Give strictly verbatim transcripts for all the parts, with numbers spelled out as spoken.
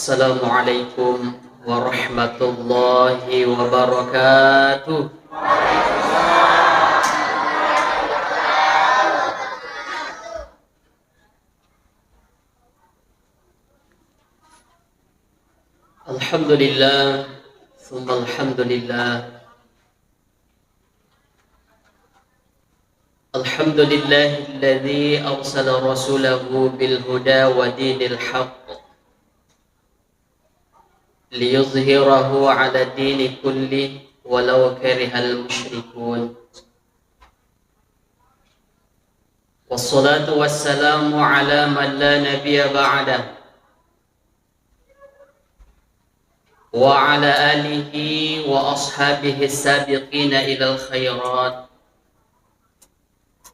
Assalamualaikum warahmatullahi wabarakatuh. Alhamdulillah, summa alhamdulillah. Alhamdulillahilladzi arsala rasulahu bil huda wa dinil haqq liyuzhirahu ala dini kulli walau karihal musyrikun. Wassalatu wassalamu ala man la nabiyya ba'dah, wa ala alihi wa ashabihi sabiqina ilal khairat.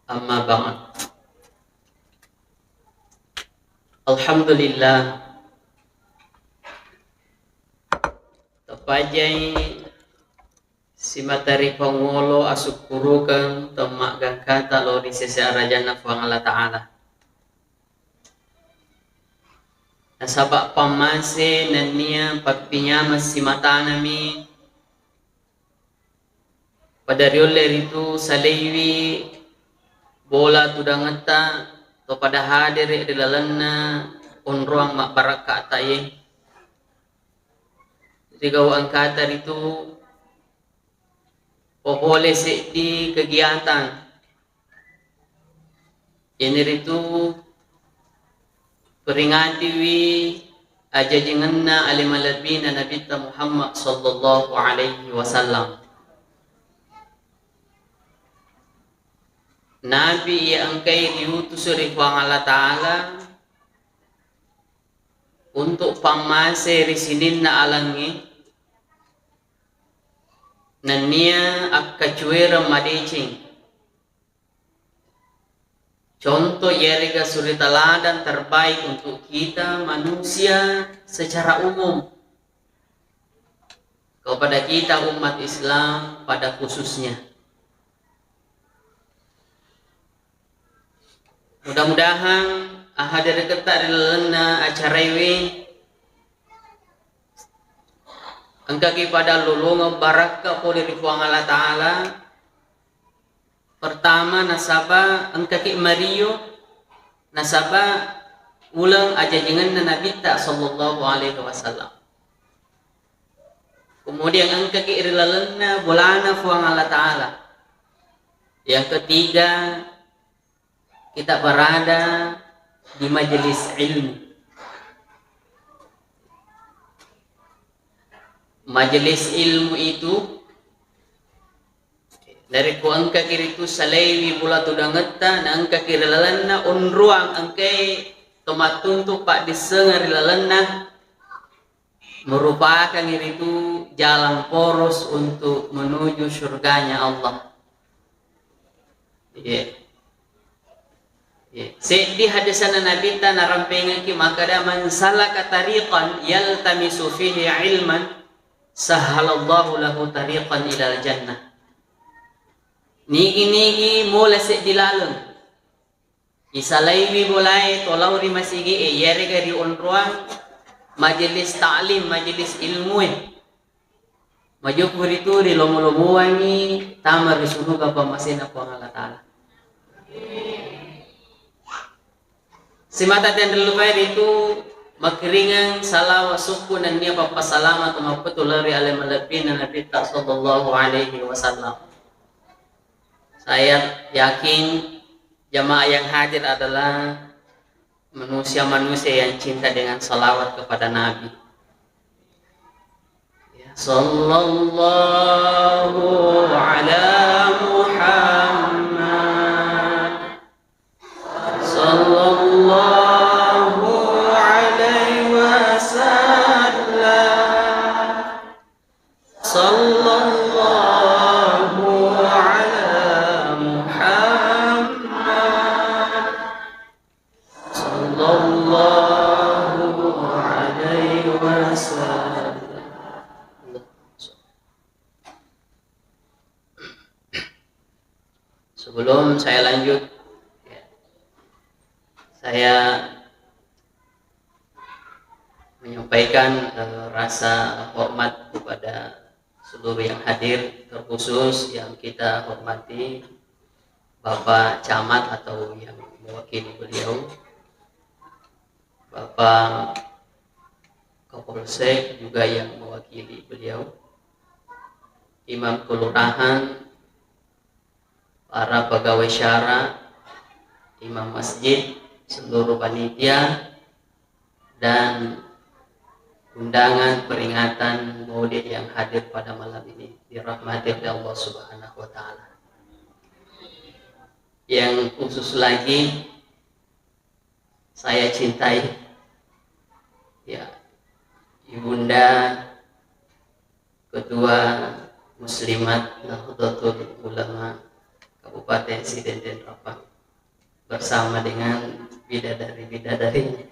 Amma ba'd. Alhamdulillah, tapajai simata ripangolo asukkurukeng temmaggangkata lao ri sese arajanna Puang Allah Ta'ala. Nasaba pammase nennia pappinyameng simatanami pada riolle ritu saleiwi bola tudangetta to pada hadere ri lalenna onroang mabbarakka taye. Rigau engkata ritu popole seddi kegiatan. Iyanaritu peringatiwi ajajingenna ale malebbina Nabitta Muhammad sallallahu alaihi wasallam. Nabi iya engkai riutus ri Puang Allah Ta'ala untuk pammase ri sininna alangnge, nennia akkacuereng madeceng. Contoh iyarega suri teladan terbaik untuk kita manusia secara umum, kepada kita umat Islam pada khususnya. Mudah-mudahan ahadireketta ri lalenna acaraiwe engkaki pada lolongeng barakka pole ri Puang Allah Ta'ala. Pertama, nasaba engkaki mario, nasaba uleng ajajingenna Nabitta sallallahu alaihi wasallam. Kemudian engkaki ri lalenna bolana Puang Allah Ta'ala. Yang ketiga, kita berada di majelis ilmu. Majelis ilmu itu, narekko engkaki ritu saleiwi bola tudangetta, na engkaki ri lalenna onroang engkai tomattuntu paddissengeng ri lalenna, merupakan ritu jalan poros untuk menuju surganya Allah. Iya. Iya. Seddi hadisana Nabitta narampengengki makkada, "Man salaka tariqan yaltamisu fihi ilman, sahhalallahu lahu tariqan ilal jannah." Nigi-nigi mula seddi laleng isalaiwi bolae to lao ri masigi'e, iyarega ri onroang majelis ta'lim, majelis ilmue. Majokku ritu rilomo-lomoangi tama ri suruga pammasena Puang Allah Ta'ala. Simata tenrilupai ritu makkiringeng salawa sukku nennia pappasalama to mappettu lao ri ale malebbina Nabitta sallallahu alaihi wasallam. Saya yakin jamaah yang hadir adalah manusia-manusia yang cinta dengan salawat kepada Nabi. Ya, sallallahu ala Muhammad, sallallahu alaihi wasallam. Sallallahu ala Muhammad. Sallallahu alaihi wasallam. Sebelum saya lanjut, saya Menyampaikan, eh, rasa hormat kepada seluruh yang hadir, terkhusus yang kita hormati Bapak Camat atau yang mewakili beliau, Bapak Kapolsek juga yang mewakili beliau, Imam Kelurahan, para pegawai syara, imam masjid, seluruh panitia, dan undangan peringatan Maulid yang hadir pada malam ini, dirahmati oleh Allah Subhanahu wa Ta'ala. Yang khusus lagi, saya cintai, ya, Ibunda Ketua Muslimat Nahdlatul Ulama Kabupaten Sidenden Rappang bersama dengan bidadari-bidadari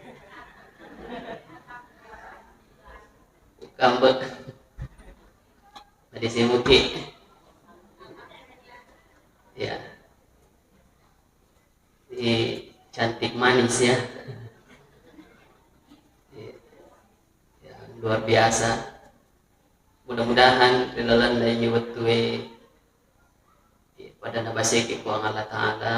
Kambek Madisi Muki. Ya. Ini cantik manis ya. Ya, luar biasa. Mudah-mudahan ri lalenna iye wettue, ya, pada nabaseki Puang Allah Ta'ala.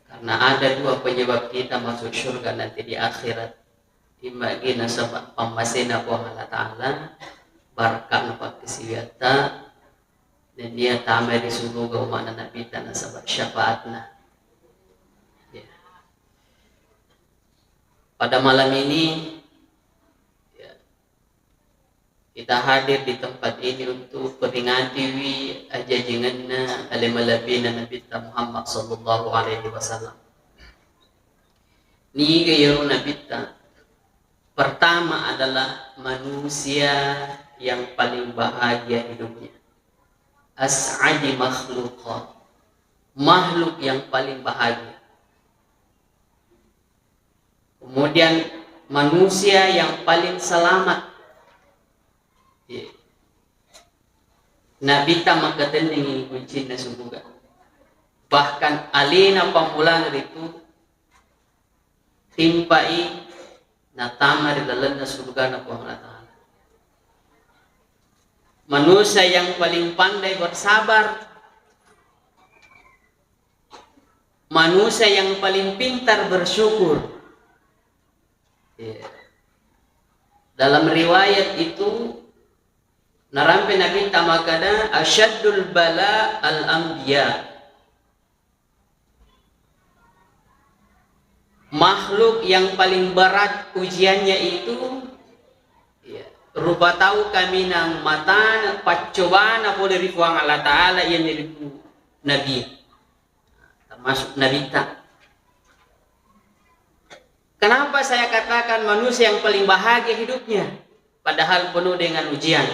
Karena ada dua penyebab kita masuk surga nanti di akhirat. Imma gi nasaba pammasena Puang Allah Ta'ala, barakana pakkasiwiatta, nennia tamai ri suruga umma'na Nabitta nasaba syafaatna. Ya. Pada malam ini, ya, kita hadir di tempat ini untuk peringatiwi ajajengenna ale malebbina Nabitta Muhammad sallallahu alaihi wasallam. Niga iyaro Nabitta? Pertama adalah manusia yang paling bahagia hidupnya. As'adi makhluqat. Makhluk yang paling bahagia. Kemudian manusia yang paling selamat. Iya. Nabitta makkatenningi kuncinna suruga. Bahkan alena pammulana ritu timpai natama ri lalenna surgana Puang Allah Ta'ala. Manusia yang paling pandai bersabar, manusia yang paling pintar bersyukur. Iya. Dalam riwayat itu, narampe Nabitta makkada, "Asyaddul bala al-anbiya." Makhluk yang paling berat ujiannya itu, ya, rupa tau kaminang matana, paccobana pole ri Puang Allah Ta'ala, iyanaritu Nabi. Termasuk Nabitta. Kenapa saya katakan manusia yang paling bahagia hidupnya, padahal penuh dengan ujian?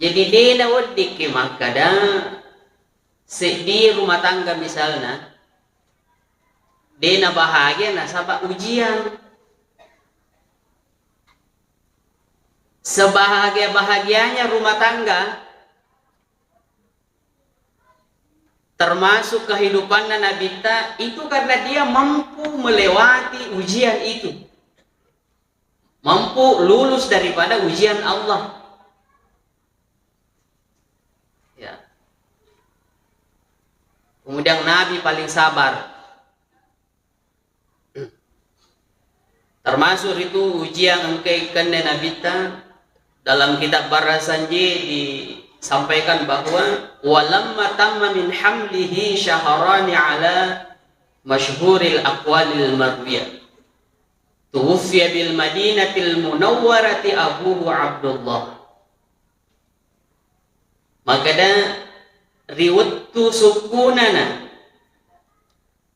Jadi, de naweddikki makkada seddi rumah tangga misalna, de nabahagia nasaba ujian. Sebahagia-bahagianya rumah tangga, termasuk kehidupanna Nabitta, itu karena dia mampu melewati ujian itu. Mampu lulus daripada ujian Allah. Ya. Kemudian Nabi paling sabar. Termasuk ritu ujian engkai kenne Nabitta, dalam kitab Barasanji disampaikan bahwa, "Walamma tamma min hamlihi syaharani ala masyhuril aqwalil marwiyah. Tuwuffiya bil Madinatil Munawwarati abuhu Abdullah." Makkada ri wettu sukkunana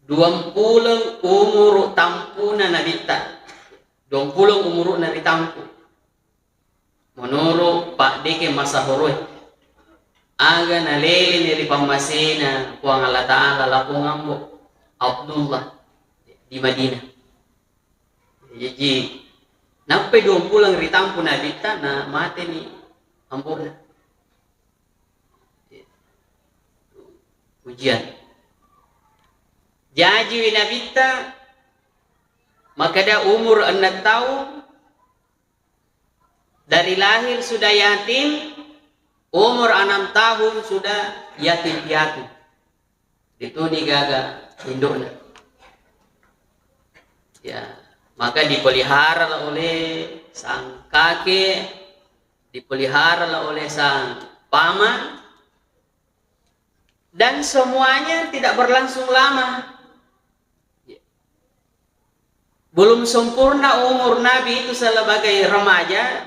duampuleng umuru tampuna Nabitta. Duampuleng umuru'na ritampu. Menurut Pak Deke Masahoroe, aga naleleni ri pammasena Puang Allah Ta'ala lapong ambo Abdullah di Madinah. Jaji, nappai duampuleng ritampu Nabitta, na mateni ambo'na. Ujian. Jajiwi Nabitta, makkeda umur enneng taung, dari lahir sudah yatim, umur enam tahun sudah yatim piatu. Dituni gaga indukna. Ya, maka dipelihara oleh sang kakek, dipelihara oleh sang paman, dan semuanya tidak berlangsung lama. Belum sempurna umur Nabi itu sebagai remaja,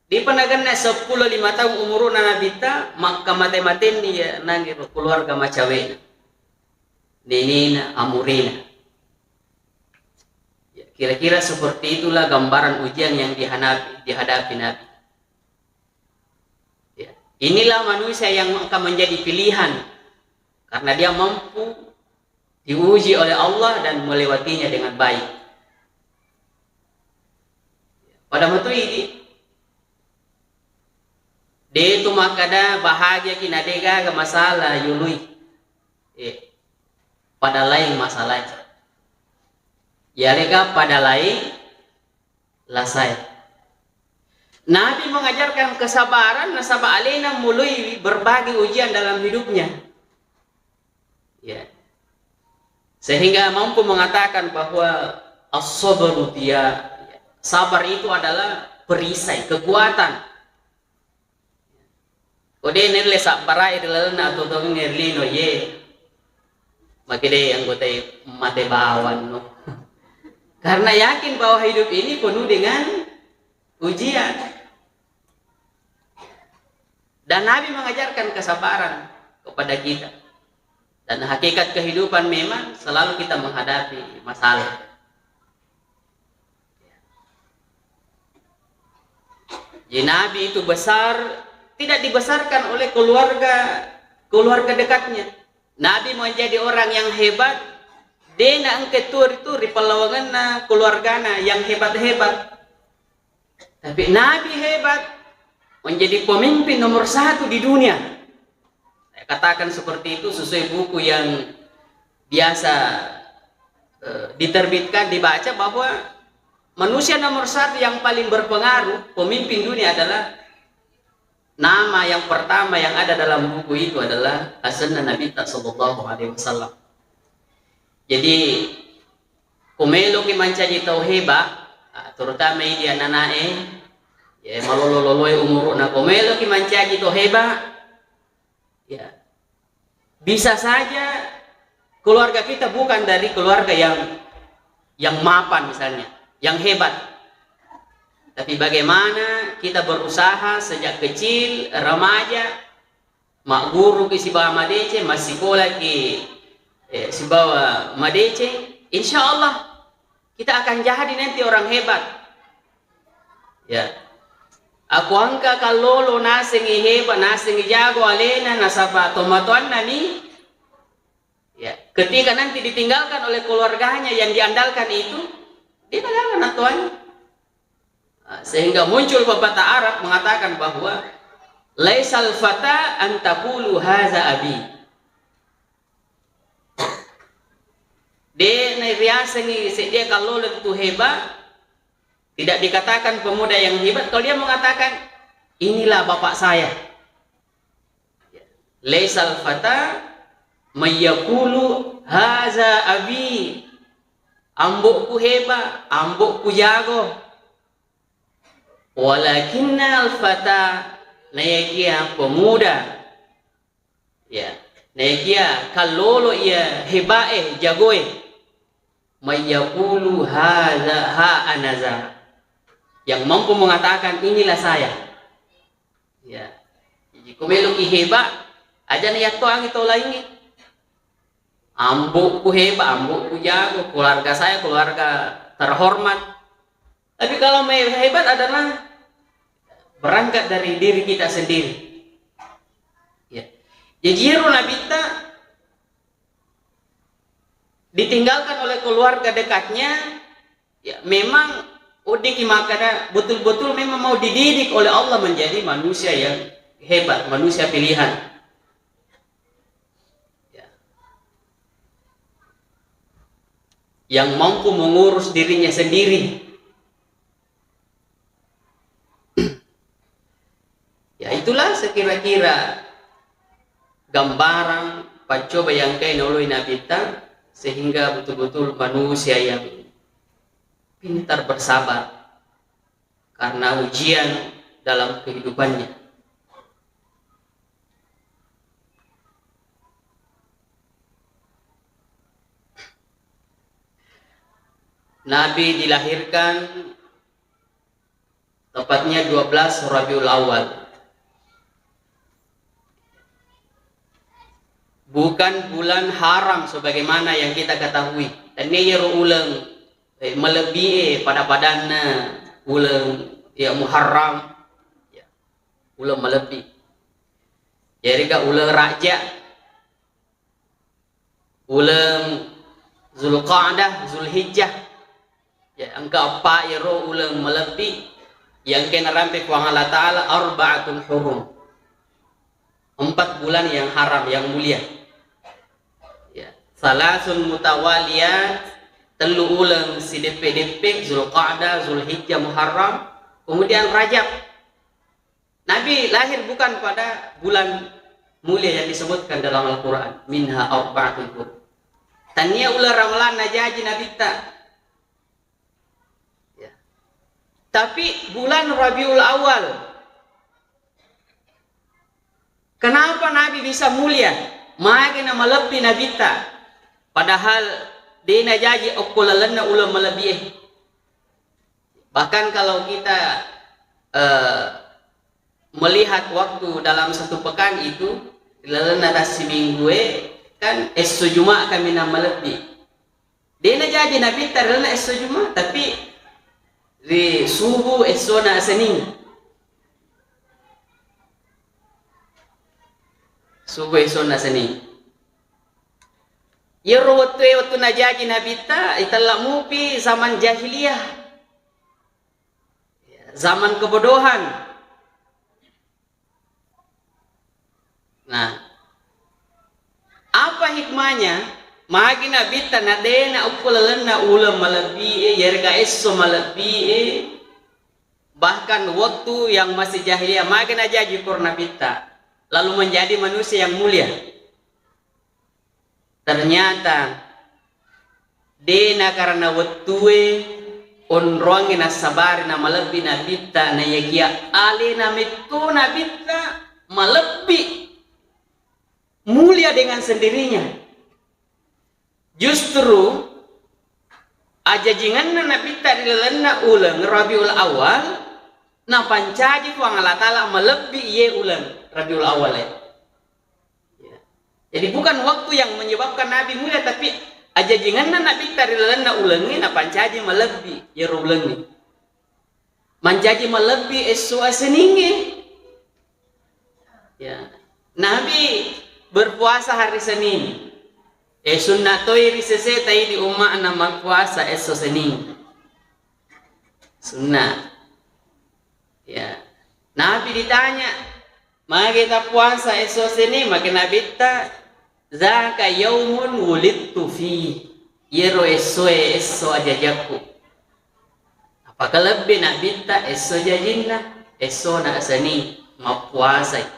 di panaganna seppulo lima tahun umuruna Nabitta, makka mate-matenni ya nangi keluarga macawe, nenena, amurena. Ya, kira-kira seperti itulah gambaran ujian yang dihanapi, dihadapi Nabi. Ya. Inilah manusia yang akan menjadi pilihan karena dia mampu diuji oleh Allah dan melewatinya dengan baik. Pada metu ini, de tu makkada bahagia ki na de gaga masalah yului. Eh, pada lain masalahnya. Ya lega pada lain lasai. Nabi mengajarkan kesabaran nasaba alena mulai berbagai ujian dalam hidupnya. Ya. Sehingga mampu mengatakan bahwa as-sabru dia, sabar itu adalah perisai, kekuatan. Ko de nelle sabbarae ri lalenna atuo-tuongengnge ri lino, ye. Makkedai anggotae mate bawang no. Karena yakin bahwa hidup ini penuh dengan ujian. Dan Nabi mengajarkan kesabaran kepada kita. Dan hakikat kehidupan memang selalu kita menghadapi masalah. Jadi Nabi itu besar, tidak dibesarkan oleh keluarga, keluarga dekatnya. Nabi menjadi orang yang hebat, de na engke tuo ritu ri pallawangenna keluargana yang hebat-hebat. Tapi Nabi hebat, menjadi pemimpin nomor satu di dunia. Saya katakan seperti itu sesuai buku yang biasa, eh, diterbitkan, dibaca, bahwa manusia nomor satu yang paling berpengaruh, pemimpin dunia adalah, nama yang pertama yang ada dalam buku itu adalah asenna Nabitta sallallahu alaihi wasallam. Jadi, ko meloki mancaji tau heba, ah, terutama idi ananae, ya, malolo-loloe umuru'na, ko meloki mancaji tau heba, ya, bisa saja keluarga kita bukan dari keluarga yang, yang mapan misalnya, yang hebat. Tapi bagaimana kita berusaha sejak kecil, remaja, magguruki sibawa madeceng, massikolaki, eh, sibawa madeceng, insya Allah kita akan jadi nanti orang hebat. Ya. Aku angka kallolo nasengi hebat, nasengi jago alena, nasaba tomatoannami. Ya. Ketika nanti ditinggalkan oleh keluarganya yang diandalkan itu, dia nagaga nattoanna. Ah, sehingga muncul pepatah Arab mengatakan bahwa laisal fata an taqulu haza abi. De nariasengi seddie kallolo tu heba, tidak dikatakan pemuda yang hebat kalau dia mengatakan, "Inilah bapak saya." Laisal fata mayyakulu haza abi. Ambokku heba, ambokku jago. Walakinnal fata, nayakia pemuda. Ya, nayakia kallolo iya hebae, jagoe. Mayyakulu haza ha anaza. Yang mampu mengatakan, "Inilah saya." Ya. Jadi, ko meloki heba, aja na yattoangi tau laingnge. Ambokku heba, ambokku jago, keluarga saya keluarga terhormat. Tapi kalau me-, hebat adalah berangkat dari diri kita sendiri. Ya. Jadi, ero Nabitta ditinggalkan oleh keluarga dekatnya, ya, memang weddikki makkada betul-betul memang mau dididik oleh Allah menjadi manusia yang hebat, manusia pilihan. Ya. yang mampu mengurus dirinya sendiri. Ya, itulah sekira-kira gambaran paccoba yang engkae naoloi Nabitta, sehingga betul-betul manusia yang pintar bersabar karena ujian dalam kehidupannya. Nabi dilahirkan tepatnya dua belas Rabiul Awal. Bukan bulan haram sebagaimana yang kita ketahui. Tennia iyaro uleng, eh, malebbi e pada-padanna uleng, ya, Muharram, ya, uleng malebbi. Jadi ga uleng Rajab, uleng Zulqa'dah, Zulhijjah. Ya, engka eppa iyaro uleng malebbi yang engka narampe Puang Allah Ta'ala, arba'atun hurum. Empat bulan yang haram, yang mulia. Ya, salasun mutawaliyat, tellu uleng sideppe-deppe, Zulqa'dah, Zulhijjah, Muharram, kemudian Rajab. Nabi lahir bukan pada bulan mulia yang disebutkan dalam Al-Quran, minha arba'atun hurum. Tania uleng Ramalang najaji Nabitta. Ya. Tapi bulan Rabiul Awal. Kenapa Nabi bisa mulia? Magi na malebbi Nabitta. Padahal de najaji okko lalenna uleng malebbi e. Bahkan kalau kita, eh, melihat waktu dalam satu pekan itu, lalenna tassiminggu e, kan esso Jumat kami na malebbi. De najaji Nabitta ri lalenna esso Jumat, tapi ri subuh essona Senin. Subuh essona Senin. Iyaro wettue, wettu najaji Nabitta, itella mupi zaman jahiliyah. Zaman kebodohan. Nah, apa hikmahnya? Magi Nabitta na de na okko lalenna uleng malebbi e, yarega esso malebbi e, bahkan waktu yang masih jahiliyah, magi najaji koro Nabitta, lalu menjadi manusia yang mulia. Ternyata de na karena wettue, onroangnge nassabari na malebbi Nabitta, nayakia alena metto Nabitta malebbi, mulia dengan sendirinya. Justru ajajingenna Nabitta ri lalenna uleng Rabiul Awal, napancaji Puang Allah Ta'ala malebbi iye uleng Rabiul Awal e. Ya. Jadi bukan waktu yang menyebabkan Nabi mulia, tapi ajajingenna Nabitta ri lalenna ulengnge napancaji malebbi iyaro ulengnge. Mancaji malebbi esso aseningnge. Ya. Nabi berpuasa hari Senin. Eh, sunna toi ri sese taidi umma'na mappuasa esso Senin. Sunna. Ya. Nabi ditanya, "Magi tappuasa esso Senin?" Magi Nabitta, "Zaka yaumun wulidtu fi." Iyaro essoe esso ajajakku. Apakah lebbi Nabitta esso jajinna? Essona Senin mappuasai.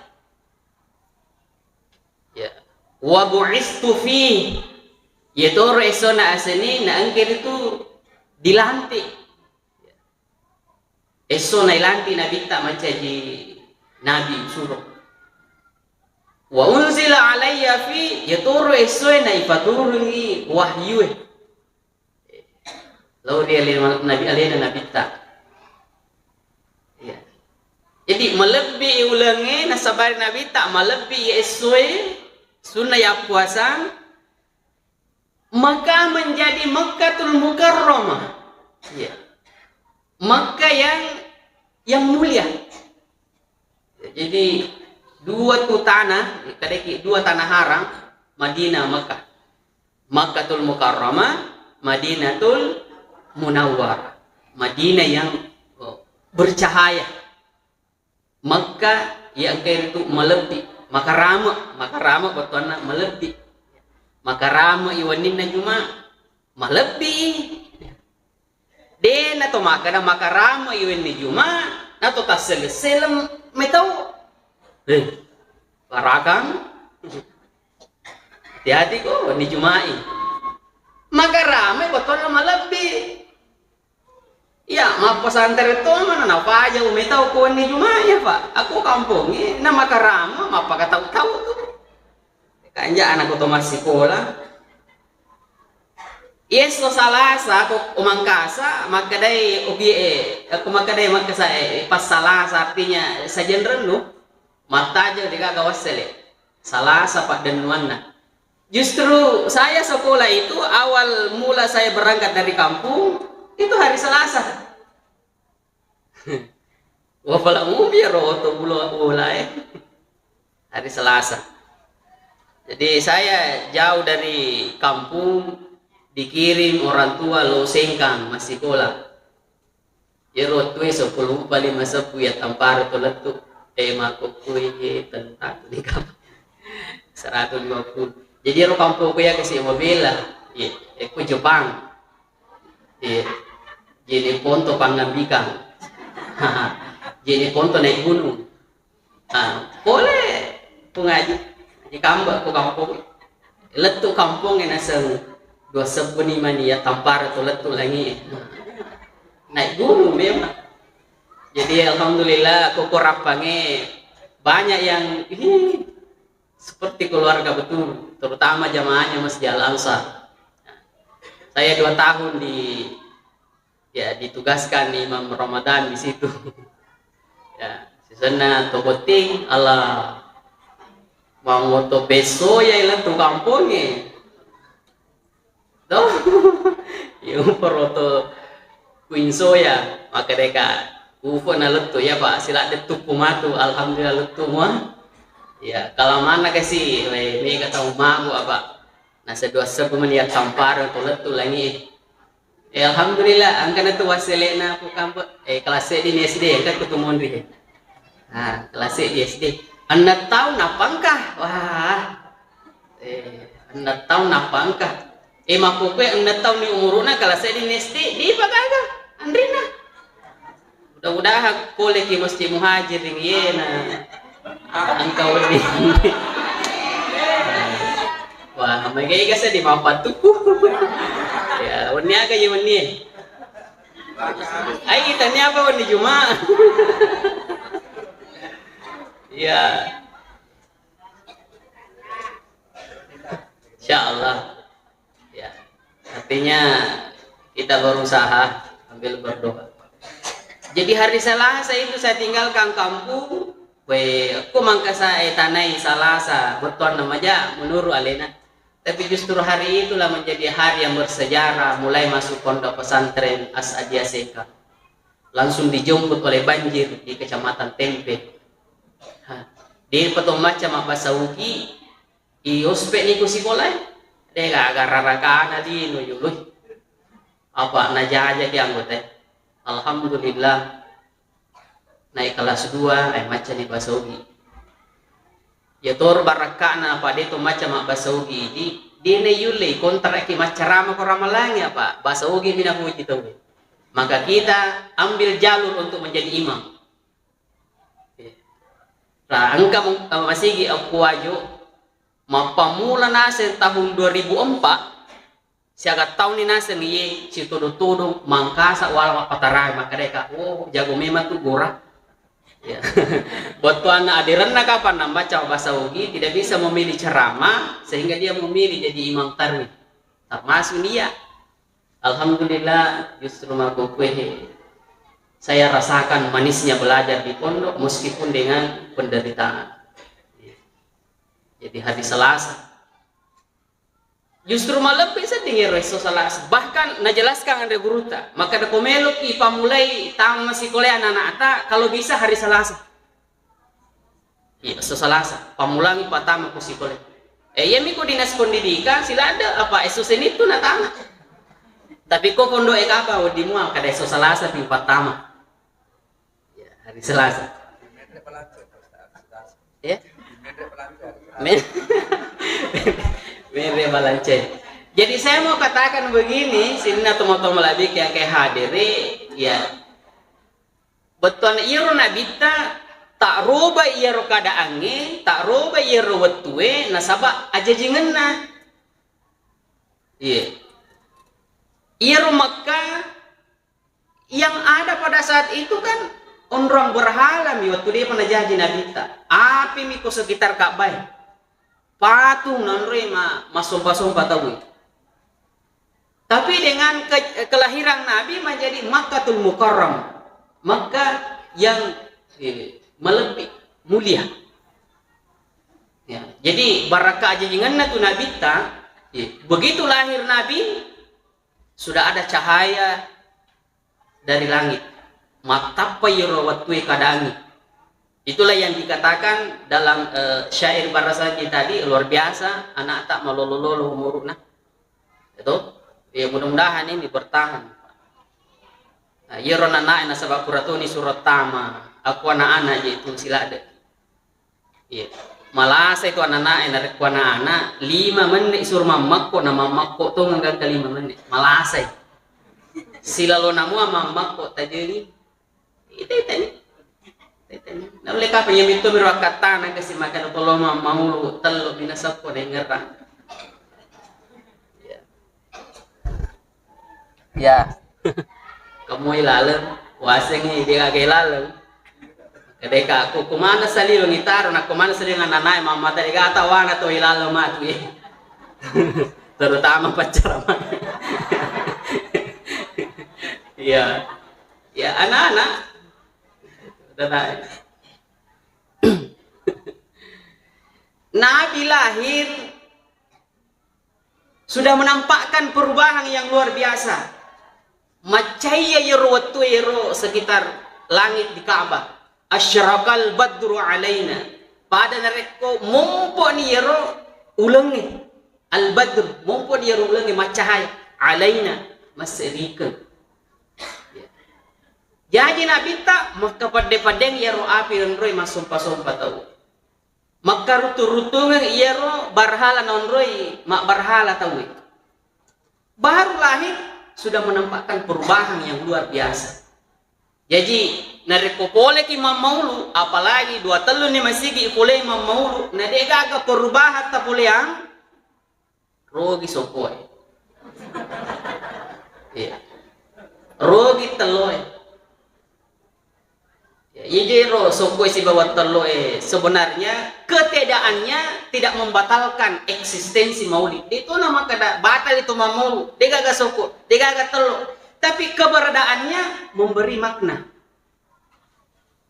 Ya. "Wa bu'istu fi." Iyatoro essona Senin na engka ritu dilantik. Esso nailanti Nabitta mancaji nabi suro. "Wa unzila alayya fi," yatoro essoe naipaturungi wahyue lao ri alena, nabi, alena Nabitta. Ya. Jadi malebbi ulengnge nasabari Nabitta, malebbi essoe sunna yappuasang, maka menjadi Makkatul Mukarramah. Iya. Makkah yang, yang mulia. Jadi dua tu tanah, kadaki dua tanah haram, Madinah, Makkah. Makkatul Mukarramah, Madinatul Munawwarah. Madinah yang, oh, bercahaya. Mekka, iya engka ritu malebbi, makarame, makarame bettuanna malebbi. Makarame i wenninna Juma, malebbi. De' na to makkeda makarama i wenni Juma', na to tasseleng-seleng metau. Eh, parakang. Hati-hati ko wenni Juma'i. Makarama i botolna malebbi. Iya, mappasantere to mana napaja umetau ko wenni Juma'i, Pak. Aku kampongnge na makarama mappakatau-tau tu. Kanja anakku to massikola. Esso Salasa ko Mangkasa makkedai ogi e, ko makkedai Mangkasa e, pas Salasa artinya sajiang rennu. Mattajeng de' gaga wassele. Salasa paddennuanna. Justru saya sekolah itu awal mula saya berangkat dari kampung itu hari Selasa. Wah, pala mupi ro to bulo-, bola, eh. Hari Selasa. Jadi saya jauh dari kampung, dikirim orang tua lo Sengkang massikola. Iyaro wettue seppulo empat lima sebbu ya tamparo to lettu. Eh, makkukkui tentang ni kamu. Seratus lima puluh. Jadi iyaro kampungku ya kasi mabela. Iya, eh, ku Jepang. Iya. Jadi ponto pangambikang. Jadi ponto naik gunung. Ah, pole ku ngaji. Ngaji kamba ku kampong. Lettu kampong e naseng dua sebbu ni mani ya tampara tu lettu langi. Naik gunung memang. Jadi alhamdulillah ko Rappange banyak yang, ih, seperti keluarga betul, terutama jamaahnya Masjid Al Ansar. Saya dua tahun di, ya, ditugaskan Imam Ramadan di situ. Ya, sisenna to botting, Allah, mau moto beso ya ilang tu kampongnge. Toh, iya, uparoto kuinso ya, maka deka upo na lettu ya, Pak, sila dettu kumatu, alhamdulillah lettu mua. Ya, kalau mana kasi, we, mega tau mabu apa? Nasa dua sebbu mani ya tamparo to lettu langi. Eh, alhamdulillah, angkana tu wassele'na ku kampe-, eh, kelas seddi ni S D, engka ku tu monri. Nah, kelas seddi S D. Enneng taung nappa engka. Wah. Eh, enneng taung nappa engka. Eh, makkukue enneng taung ni umuru'na kelas seddi ni S D, dipa gaga anrinna. Mudah-mudahan pole ki Masjid Muhajirin yena. Engka wedding. Wah, mega-ega seddi mappattuku. Ya, wenni aga ye wenni e? Ai, tania apa wenni Juma? Ya. Insya Allah. Ya. Artinya kita berusaha sambil berdoa. Jadi hari Selasa itu saya tinggalkan kampung. We, aku mangkasa e tanai Salasa, bettuanna maja menurut alena. Tapi justru hari itulah menjadi hari yang bersejarah, mulai masuk Pondok Pesantren As'adiyah Seka. Langsung dijemput oleh banjir di Kecamatan Tempe. Ha. Di peto macca mabbasa Ugi, i ospek ni ku sikola, de gaga rarakana di nuyului. Apa najaja ki anggota. Alhamdulillah. Naik kelas dua, eh, macca ni basa Ugi. Ya toro barakka'na apa de to macca mabbasa Ugi, di, de na yulle kontrak ki maccarama ko Ramalangi apa, basa Ugi mina puji tau. Maka kita ambil jalur untuk menjadi imam. Nah, engka mu-, masigi aku aju, mappamula naseng tahun dua ribu empat, siaga taunni naseng iye sitodo-todo mangkasa wala mappatarae, makkedaka, "Oh, jago memang tu gora." Ya. Bettuanna adirenna kapang nambaca bahasa Ugi, tidak bisa memilih ceramah sehingga dia memilih jadi imam tarwih. Termasuk dia. Alhamdulillah, justru makkukue saya rasakan manisnya belajar di pondok meskipun dengan penderitaan. Jadi hari Selasa, justru malebbi sedding ero esso Salasa. Bahkan najelaskan anre gurutta, makkeda ko meloki ipammulai tama sikola anak-anakta, kalau bisa hari Selasa. Iya, esso Salasa, pammulangi patama ku sikola. Eh, iyami ko dinas pendidikan, siladde apa esso Senin tu natama. Tapi ko pondok e kapang wedding mua, kada esso Salasa pi patama. Ya, hari Selasa. Ya? Men-, Menre Balancai. Jadi saya mau katakan begini, sininna tomatoa malebbi ke, ke hadiri, ya. Bettuanna iyaro nabitta, tak roba iyaro keadaangnge, tak roba iyaro wettue, nasaba ajajingenna. Iya. Iyaro Makkah yang ada pada saat itu kan onrong berhala mi, wettu depa najaji nabitta. Api mi ko sekitar Ka'bah. Patung nanroi ma-, massompa-sompa tau. Tapi dengan ke-, kelahiran Nabi menjadi Makkatul Mukarram, Makkah yang, eh, melebih mulia. Ya, jadi barakka ajajingenna tu nabitta, ya, begitu lahir Nabi, sudah ada cahaya dari langit. Mattappa iyaro wettue keadaangnge. Itulah yang dikatakan dalam, eh, syair Barasaki tadi, luar biasa, anakta malolo-lolo umuruna. Itu, ya, mudah-mudahan ini bertahan. Nah, iyaro nanae nasaba pura toni suro tama, aku anak-anak je itu siladde. Iya. Malasai tu anak-anak e, narekko anak-anak, lima menit suro mammakko, na mammakko tongeng gangka lima menit. Malasai. Silalona mua mammakko tajengi. Ita-ita ni. Ita-ita ni. Naulle kapang iya mitto miro akkattana kasi makkeda tolo mammaulu, tello binasakko dengerang. Iya. Ya. Kamu ilaleng, wasengngi dia ke ilaleng. Kedeka aku kumana saliweng itaro, na kumana saliweng anak-anak e, mamma tadi kata wana to ilaleng mati. Terutama pacar. Iya. Ya, anak-anak. Udah naik. Nabi lahir sudah menampakkan perubahan yang luar biasa. Maccahaya iyaro wettu ero sekitar langit di Ka'bah. Asyraqal badru alaina. Pada narekko mompo ni iyaro ulengnge. Al badr, mompo ni iyaro ulengnge maccahaya. Alaina, masserikeng. Jaji nabitta makkapadde-paddeng iyaro api onroi massompa-sompa tau. Makkaruttung-ruttungeng iyaro barhala naonroi mabbarhala tauwe. Baru lahir sudah menampakkan perubahan yang luar biasa. Jaji, narekko poleki mammaulu, apalagi dua tellu ni masigi polei mammaulu, na de gaga perubahan tapoleang, rogi sokkoe. Iya. Rogi telloe. Ya, iyaro sokkoe sibawa telloe sebenarnya ketiadaannya tidak membatalkan eksistensi maulid. Itu nama kada batal itu mammaulu. De gaga sokko, de gaga tello. Tapi keberadaannya memberi makna.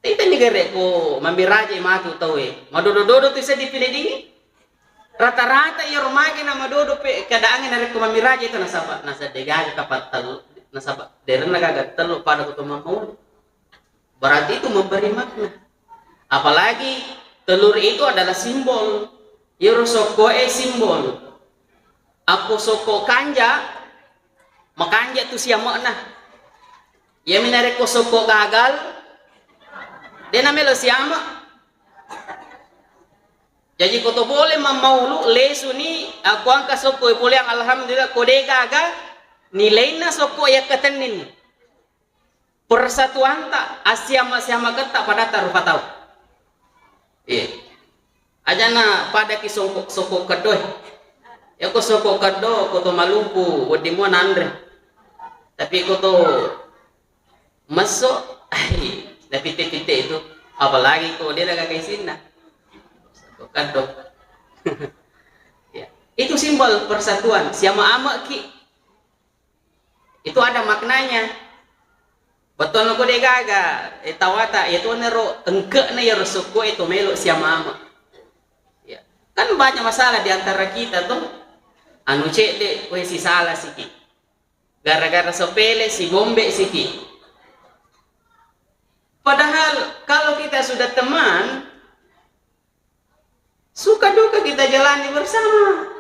Taitanni gare ko mammiraje matu tauwe. Madodo-dodo tu seddi pinedingi. Rata-rata iyaro mage na madodo pe keadaannya narekko mammiraje itu nasaba, nasaba de gaga kapattel, nasaba derenna gaga tello pada ko to mammaulu. Berarti itu memberi makna. Apalagi telur itu adalah simbol. Iyaro sokkoe simbol. Akko sokko kanja, makanja tu siame'na. Iyami narekko sokko gagal, de namelo siame'. Jaji ko to pole mammaulu, lesuni, akko engka sokko poleang, alhamdulillah, ko de gaga, nilainna sokko yakkatenninni. Persatuanta, assiama-siamaketta padatta rupa tau. Iya. Ajana padaki sokko, sokko keddo. Yako sokko keddo, ko to Maluku, wedding mua nanre. Tapi ko to Messo, ai, napitte-pitte itu. Apalagi ko de gaga isinna. Sokko keddo. Ya. Itu simbol persatuan. Siama-amaki. Itu ada maknanya. Betul ko de gaga, eh, tawata, ya tu nero engkekna ya sokko itu melo siamama. Ya. Kan banyak masalah di antara kita tuh. Anu cedde, we si salah siki. Gara-gara sepele si bombe siki. Padahal kalau kita sudah teman, suka duka kita jalani bersama.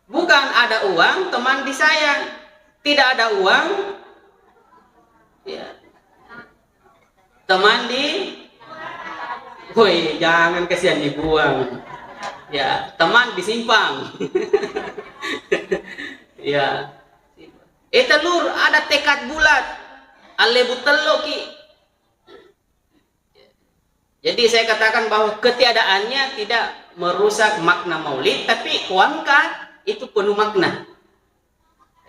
Bukan ada uang, teman disayang. Tidak ada uang, ya, teman di, woi, jangan kasihan dibuang. Ya, teman disimpan. Ya. Eh, telur, ada tekad bulat. Alle butelloki. Jadi saya katakan bahwa ketiadaannya tidak merusak makna maulid, tapi kuangka itu penuh makna.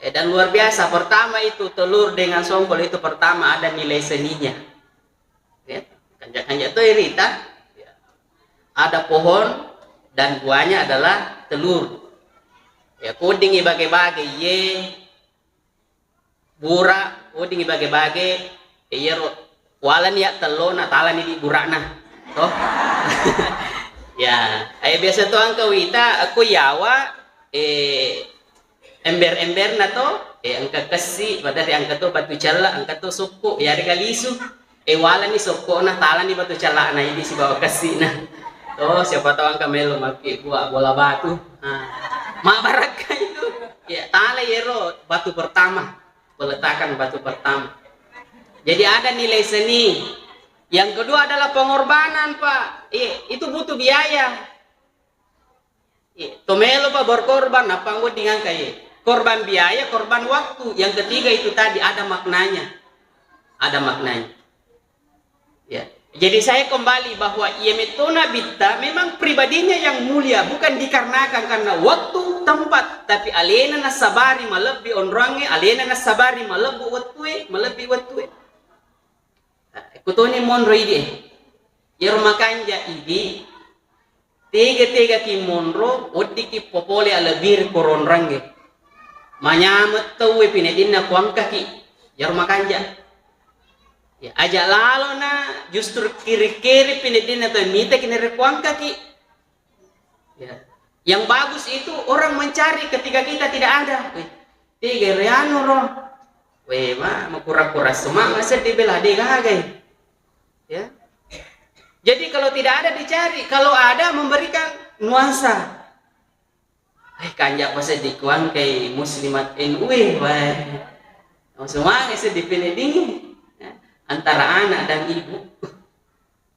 Eh, dan luar biasa, pertama itu telur dengan songkol itu pertama ada nilai seninya. Ya, kanja-kanja to irita. Ya. Ada pohon dan buahnya adalah telur. Ya, kudingi bage-bage, ye, bura, weddingngi bage-bage, iyaro walani ya tellona, talani di burana. Toh? Ya, eh, biasa to engka wita, aku yawa, eh, ember-emberna to, eh, engka kessi, padahal engka to batu cella, engka to sokko, ya rega lisu. Eh, walani sokkona, talani batu cellana, idi sibawa kessina. Toh, siapa tahu engka melo maki buat bola batu. Nah, mabarakka itu. Ya, tala yero batu pertama. Peletakan batu pertama. Jadi ada nilai seni. Yang kedua adalah pengorbanan, Pak. Iya, itu butuh biaya. Iya, tomelo, Pak, berkorban, apa wedding engka, iya. Korban biaya, korban waktu. Yang ketiga itu tadi ada maknanya. Ada maknanya. Ya. Jadi saya kembali bahwa iya metto nabitta memang pribadinya yang mulia, bukan dikarenakan karena waktu, tempat, tapi alena nasabari malebbi onroangnge, alena nasabari malebbu wettue, malebbi wettue. Nah, kutoni monro idi, eh. Iyaro makanja idi, tega-tegaki monro, weddikki popole alebbi ri koronrangnge. Manyameng tauwe pinedinna kuangkaki, iyaro makanja. Ya, aja lalona justru kiri-kiri pinedinna tauwe mitaki nere kuangkaki. Ya. Yang bagus itu orang mencari ketika kita tidak ada. Weh, tega ri anu ro. Weh, ma, makura-kura semangat sedih bela de gagai. Ya. Jadi kalau tidak ada dicari, kalau ada memberikan nuansa. Eh, kanja pa seddi kuangkai muslimat N U e, wae. Semangat seddi pene dingin. Ya. Antara anak dan ibu.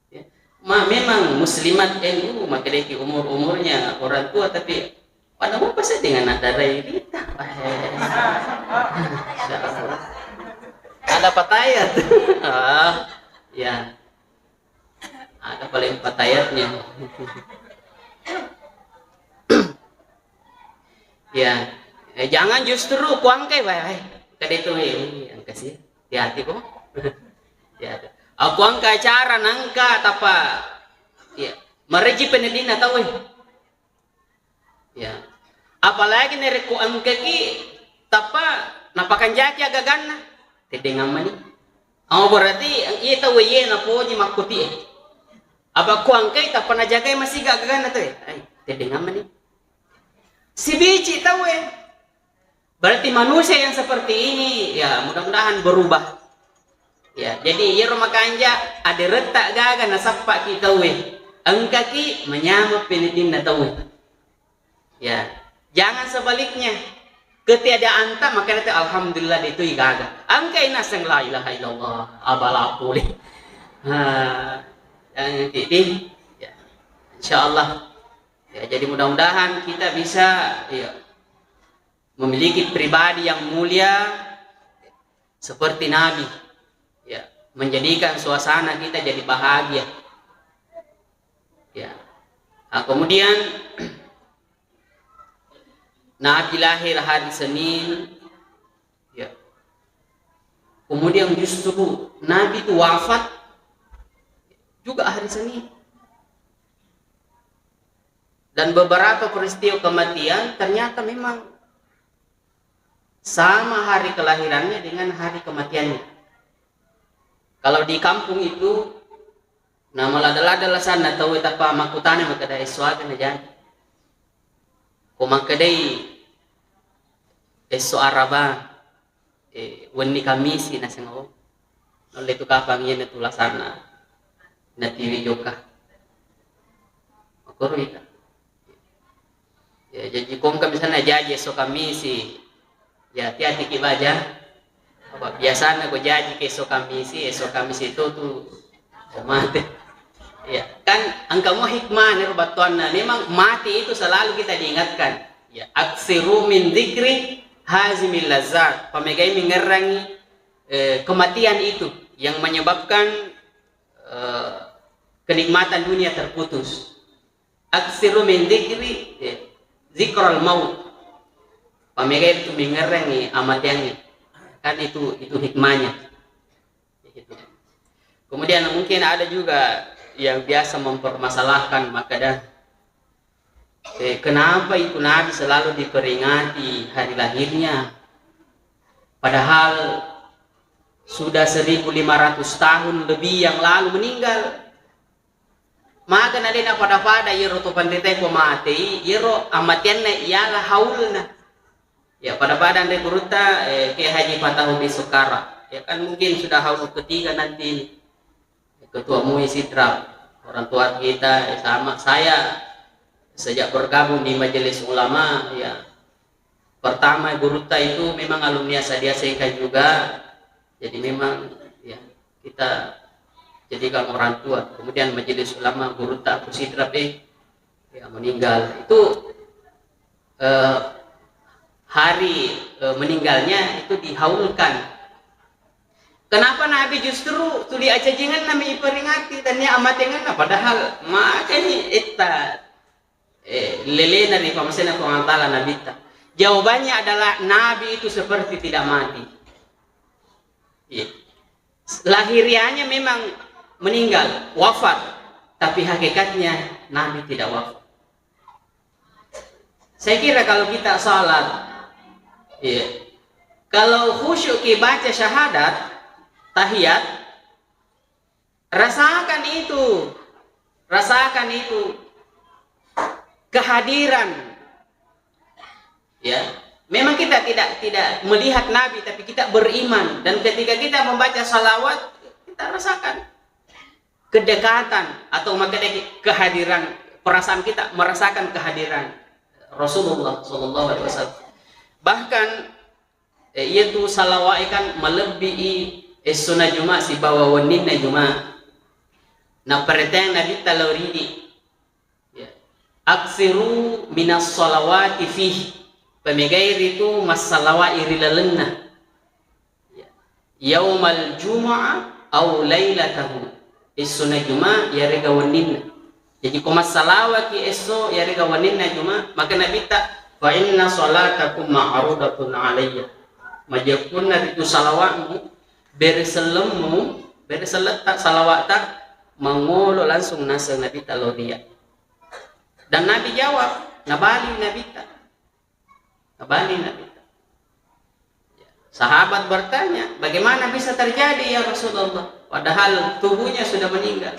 Ya. Ma, memang muslimat N U, makkedaki umur-umurnya orang tua, tapi pada mau pas dengan anak darai kita. Wah. Insya Allah. Ada patayat. Ah, ya. Ada paling patayatnya. Ya. Eh, jangan justru kuangkai, wah, wah. Kada itu, eh, yang kasih. Hati-hati kok. Ya. Aku angka acara nangka tapa. Ya. Mareji penedina tau, eh. Ya. Apalagi narekko engkaki tappa napakanjaki agaganna, teddeng ammani. Oh, berarti iya tau iya napoji makkuti e. Apa ko engkai tappa najagai masiga agaganna tau e. Ai, teddeng ammani. Sibici tau e. Berarti manusia yang seperti ini, ya, mudah-mudahan berubah. Ya, jadi iyaro makanja aderetta gaga nasappaki tauwe. Engkaki manyameng penedinna tauwe. Ya, jangan sebaliknya. Ketiadaanta makanya te alhamdulillah itu gaga. Engkai naseng la ilaha illallah, abala pole. Ha, yang titik. Ya. Insyaallah. Ya, jadi mudah-mudahan kita bisa, ya, memiliki pribadi yang mulia seperti Nabi, ya, menjadikan suasana kita jadi bahagia. Ya. Nah, kemudian Nabi lahir hari Senin, ya. Kemudian justru Nabi itu wafat juga hari Senin. Dan beberapa peristiwa kematian ternyata memang sama hari kelahirannya dengan hari kematiannya. Kalau di kampung itu, na malada-lada lasanna tauwe tappa makkutana makkeda esso aga najaji. Ko makkedai esso Araba, eh, wenni Kamisi naseng, oh. Nulle tu kapang iya natu lasanna. Natiwi jokka. Makkoro ita. Ya, jaji ko engka misalna jaji esso Kamisi, ya, hati-hati ki baja. Apa biasana ko jaji ke esso Kamisi, esso Kamisi itu tu ko mate. Ya, kan engka mo hikmah nero battuanna. Memang mati itu selalu kita diingatkan. Ya, aksiru min dzikri hazimil lazat, pamegai mengerangi, eh, kematian itu yang menyebabkan, eh, kenikmatan dunia terputus. Aksiru min dzikri, eh, dzikral maut. Pamegai itu mengerangi amateangi. Kan itu, itu hikmahnya. Kemudian mungkin ada juga yang biasa mempermasalahkan, maka dah, eh, kenapa itu Nabi selalu diperingati hari lahirnya? Padahal sudah seribu lima ratus tahun lebih yang lalu meninggal. Maka na de' napada-pada iyaro to panritae ko matei, iyaro amateanna iala haulna. Ya, pada-pada anre gurutta, eh, Kiai Haji Fatahudin Sukara. Ya kan mungkin sudah haul ketiga nanti ini. Ketua MUI Sidrap, orang tua kita, eh, sama saya sejak bergabung di Majelis Ulama, ya, pertama gurutta itu memang alumni Asadiah S K juga, jadi memang, ya, kita jadikan orang tua. Kemudian Majelis Ulama gurutta Abu Sidrap, eh, ya, meninggal. Itu, eh, hari, eh, meninggalnya itu dihaulkan. Kenapa Nabi justru tuli ajajingenna mi iperingati, tania amatengenna, padahal makani etta, eh, lelena ri pamasena Puang Allah Taala Nabitta? Jawabannya adalah Nabi itu seperti tidak mati. Iya. Lahiriahnya memang meninggal, wafat, tapi hakikatnya Nabi tidak wafat. Saya kira kalau kita salat, iya, kalau khusyuk ki baca syahadat, tahiyat, rasakan itu, rasakan itu kehadiran. Ya, memang kita tidak, tidak melihat Nabi, tapi kita beriman, dan ketika kita membaca salawat, kita rasakan kedekatan atau makanya kehadiran, perasaan kita merasakan kehadiran Rasulullah Sallallahu Alaihi Wasallam. Bahkan, eh, iya tu salawat kan malebbi i essona Juma sibawa wenninna Juma. Napareteng Nabi taloridi. Ya. Aksiru minas salawati fihi. Pamegai ritu massalawai ri lalenna. Ya. Yaumal jumu'ah au lailatahu. Essona Juma yarega wenninna. Jadi ko massalawaki esso yarega wenninna Juma, maka Nabitta, fa inna salatakum ma'rudatun alayya. Majeppunna ritu salawatmu, bere sellemmu, bere selletta, salawatta, mangolo langsung naseng Nabitta loria. Dan Nabi jawab, nabali Nabitta. Nabali Nabitta. Sahabat bertanya, bagaimana bisa terjadi ya Rasulullah? Padahal tubuhnya sudah meninggal.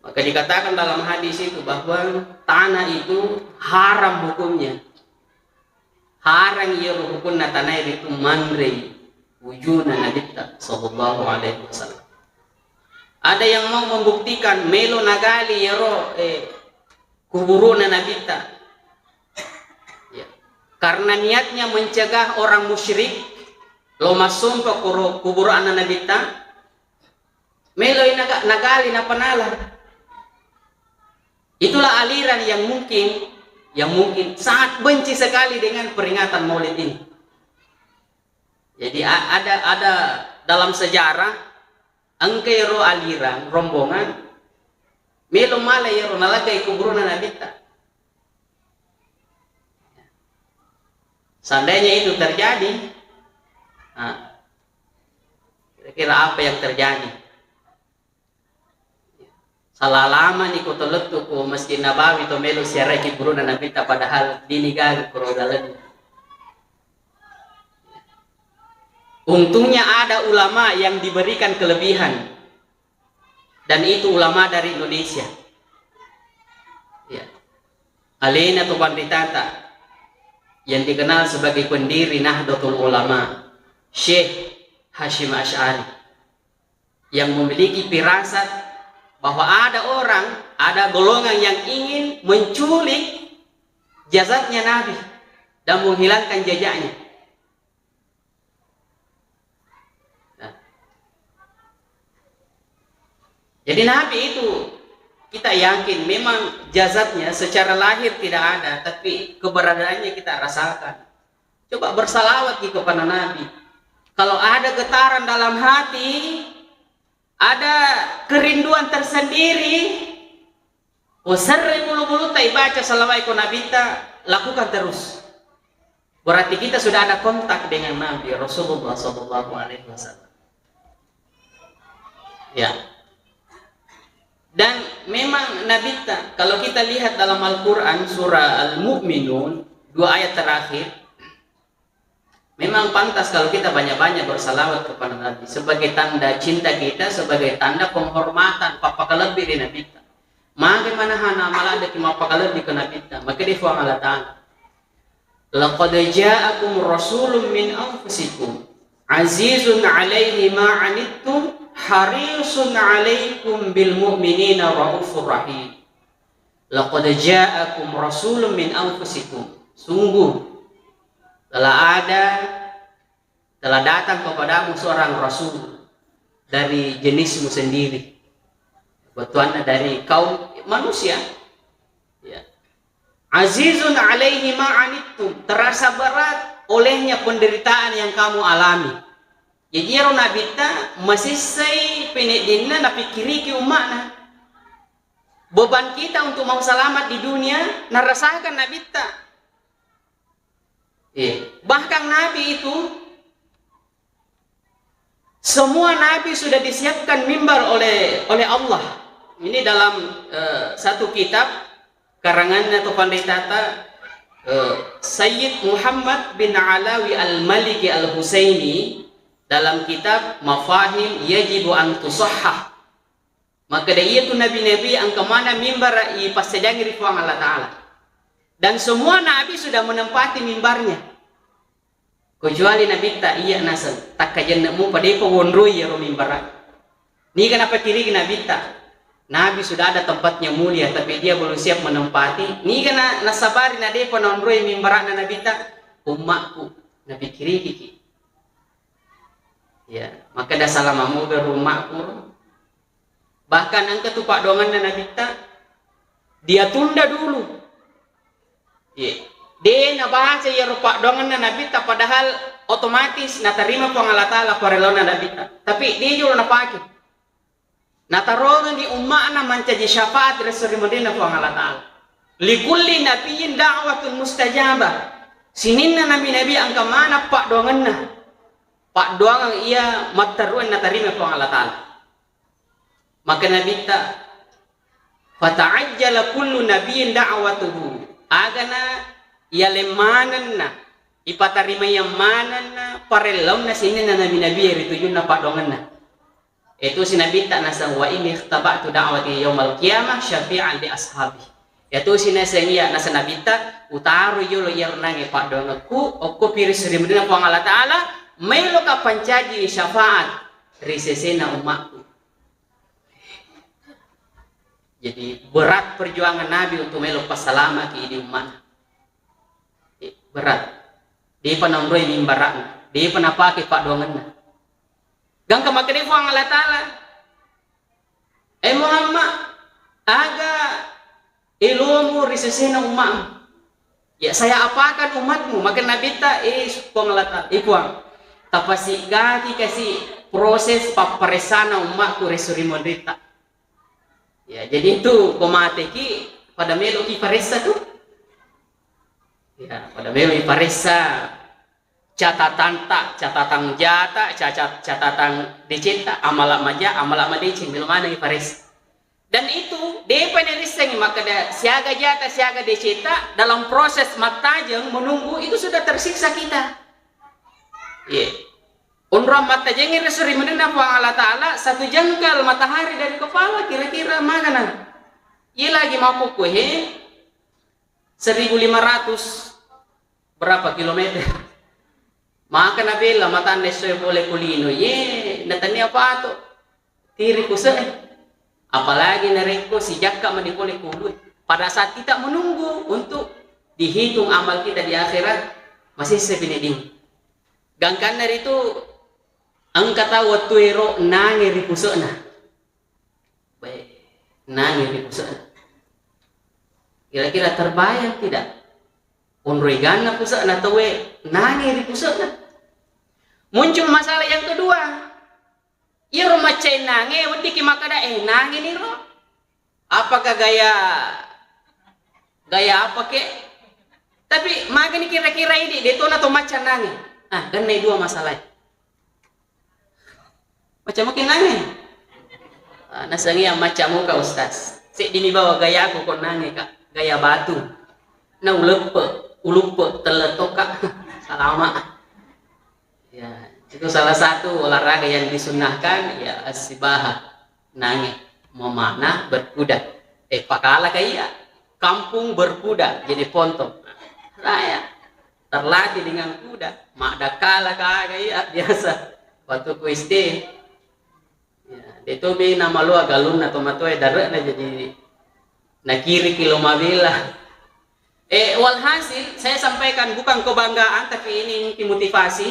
Maka dikatakan dalam hadis itu bahwa tanah itu haram hukumnya. Harang iyaro hukunna tanae ritu manrei wujuna Nabitta sallallahu alaihi wasallam. Ada yang mau membuktikan, melo nagali iyaro, eh, kuburuna Nabitta. Ya. Karena niatnya mencegah orang musyrik lo massompa kuro-, kuburana Nabitta, meloi naga-, nagali napanala. Itulah aliran yang mungkin, yang mungkin sangat benci sekali dengan peringatan Maulid ini. Jadi a-, ada, ada dalam sejarah engka ero aliran rombongan melo mala ero nalagai kuburuna Nabitta. Seandainya itu terjadi, nah, kira-kira apa yang terjadi? Salah lama ni ko to lettu ko Masjid Nabawi to melo siarai kuburuna Nabitta, padahal dini gaga kuro dalenna. Untungnya ada ulama yang diberikan kelebihan, dan itu ulama dari Indonesia. Ya. Alena to panritata yang dikenal sebagai pendiri Nahdlatul Ulama, Syekh Hashim Asy'ari, yang memiliki firasat bahwa ada orang, ada golongan yang ingin menculik jasadnya Nabi dan menghilangkan jejaknya. Nah. Jadi Nabi itu kita yakin memang jasadnya secara lahir tidak ada, tapi keberadaannya kita rasakan. Coba bersalawat ki kepada Nabi. Kalau ada getaran dalam hati, ada kerinduan tersendiri, oh, serre bulu-bulu ta ibaca salawat ko Nabitta, lakukan terus. Berarti kita sudah ada kontak dengan Nabi Rasulullah sallallahu alaihi wasallam. Ya. Dan memang Nabitta, kalau kita lihat dalam Al-Quran, surah Al-Mu'minun, dua ayat terakhir, memang pantas kalau kita banyak-banyak bersalawat kepada Nabi sebagai tanda cinta kita, sebagai tanda penghormatan, pappakalebbi ri Nabitta. Magi manahana maladeki mappakalebbi ke Nabitta, maka di Fuang Allah Ta'ala. Laqad ja'akum rasulun min anfusikum azizun alaihi ma anittum harisun alaikum bil mu'minina raufur rahim. Laqad ja'akum rasulun min anfusikum. Sungguh telah ada, telah datang kepadamu seorang rasul dari jenismu sendiri. Kebetulan dari kaum manusia. Ya. Azizun alaihi ma anittum, terasa berat olehnya penderitaan yang kamu alami. Jadi iyaro Nabitta masessai peneddinna napikkiriki umma'na. Beban kita untuk mau selamat di dunia narasakan Nabitta. Iya. Bahkan Nabi itu, semua Nabi sudah disiapkan mimbar oleh oleh Allah. Ini dalam eh, satu kitab karanganna to panritata eh, Sayyid Muhammad bin Alawi Al-Maliki Al-Husaini dalam kitab Mafahim Yajibu an Tusahhah. Makkeda iyatu nabi-nabi engka maneng mimbar ipassadiangngi ri Puang Allah Ta'ala. Dan semua nabi sudah menempati mimbarnya. Kecuali Nabitta iya naseng, takkajenne'mu pa depa wonroi iyaro mimbara. Niga napakkiriki Nabitta? Nabi sudah ada tempatnya mulia, tapi dia belum siap menempati. Niga na, nasabari na depa naonroi mimbara'na Nabitta? Ummakku, napikkirikiki. Ya, makkeda salama moga ro ummakku. Bahkan engka tu paddoangenna Nabitta, dia tunda dulu. Iya. De nabaca iyaro paddoangenna Nabitta, padahal otomatis natarima Puang Allah Ta'ala parelona Nabitta. Tapi de jolo napake. Natarongengi umma'na mancaji syafaat ri esso ri munrinna Puang Allah Ta'ala. Likulli nabiyyin da'watun mustajabah. Sininna nabi-nabi engka maneng paddoangenna. Paddoangeng iya matterueng natarima Puang Allah Ta'ala. Maka Nabitta, "Fata'ajjala kullu nabiyyin da'watuhu." Agana iyaleng manenna, ipatarimaiang manenna parelloanna sininna nabi-nabi ri tujunna paddoangenna. Itu si Nabitta naseng, "Wa inni ikhtaba'tu da'wati yaumal qiyamah syafi'an li ashabi." Yatu si naseng iya naseng Nabitta, utaro jolo iyaro nange paddoangekku, okko pi ri munrinna Puang Allah Ta'ala, maeloka pancaji syafaat ri sesena ummakku. Jadi berat perjuangan Nabi untuk melo passalamaki idi ummana. Eh, berat. Depa naonroi mimbara'na, depa napake paddoangenna. Gangka makkeda Puang Allah Ta'ala, "Eh Muhammad, aga elomu ri sesena ummakmu?" Ya, saya apakan umatmu? Maka Nabitta, eh, Puang Allah Ta'ala, eh, Puang, tapasigaki kasi proses papparessana ummakku ri esso ri munritta. Ya, jadi itu ko mateki pada meloki paressa tu. Ya, pada meloki paressa catatanta, catatang jata, cacat-, catatang decetta, amala maja, amala madeceng, melo manengi paressa. Dan itu, depa narissengi makkeda siaga jata, siaga decetta, dalam proses mattajeng menunggu itu sudah tersiksa kita. Iya. Onrong mattajengngi ri esso ri munrinna Puang Allah Ta'ala, satu jengkal matahari dari kepala kira-kira magana. Iya lagi makkukue, seribu lima ratus berapa kilometer. Maka nabela matanna essoe pole ko lino, ye, natania pato, tiri kuse'e. Apalagi narekko sijakka mani pole ko ulue. Pada saat kita menunggu untuk dihitung amal kita di akhirat, masih sebeneding. Gangkanna ritu engka tau wettu ero nange ri puse'na. Baik, nange ri puse'na. Kira-kira terbayang tidak? Onroi ganna puse'na tauwe, nange ri puse'na. Muncul masalah yang kedua. Iyaro maccae nange, weddikki makkeda, "Eh, nange niro. Apakah gaya, gaya apa ke?" Tapi magani kira-kira idi, de tona to macca nange. Ah, gennai dua masalah. Macca mungkin nange. Ah, nasengi yang macca muka, Ustaz. Seddimi bawa gayaku ko nange, Kak. Gaya batu. Na uleppe, uluppe, teletoka. Salama. Ya, itu salah satu olahraga yang disunnahkan, ya, as-sibahah. Nange, memanah berkuda. Eh, pakala ka iya. Kampung berkuda, jadi ponto. Saya terlatih dengan kuda, madakala ka aga iya, biasa. Waktu ku S D. Ya, de tobi namaloa galunna tomatoe dare'na jadi nakiri kilo mabela. Eh, walhasil, saya sampaikan bukan kebanggaan, tapi ini mungkin motivasi.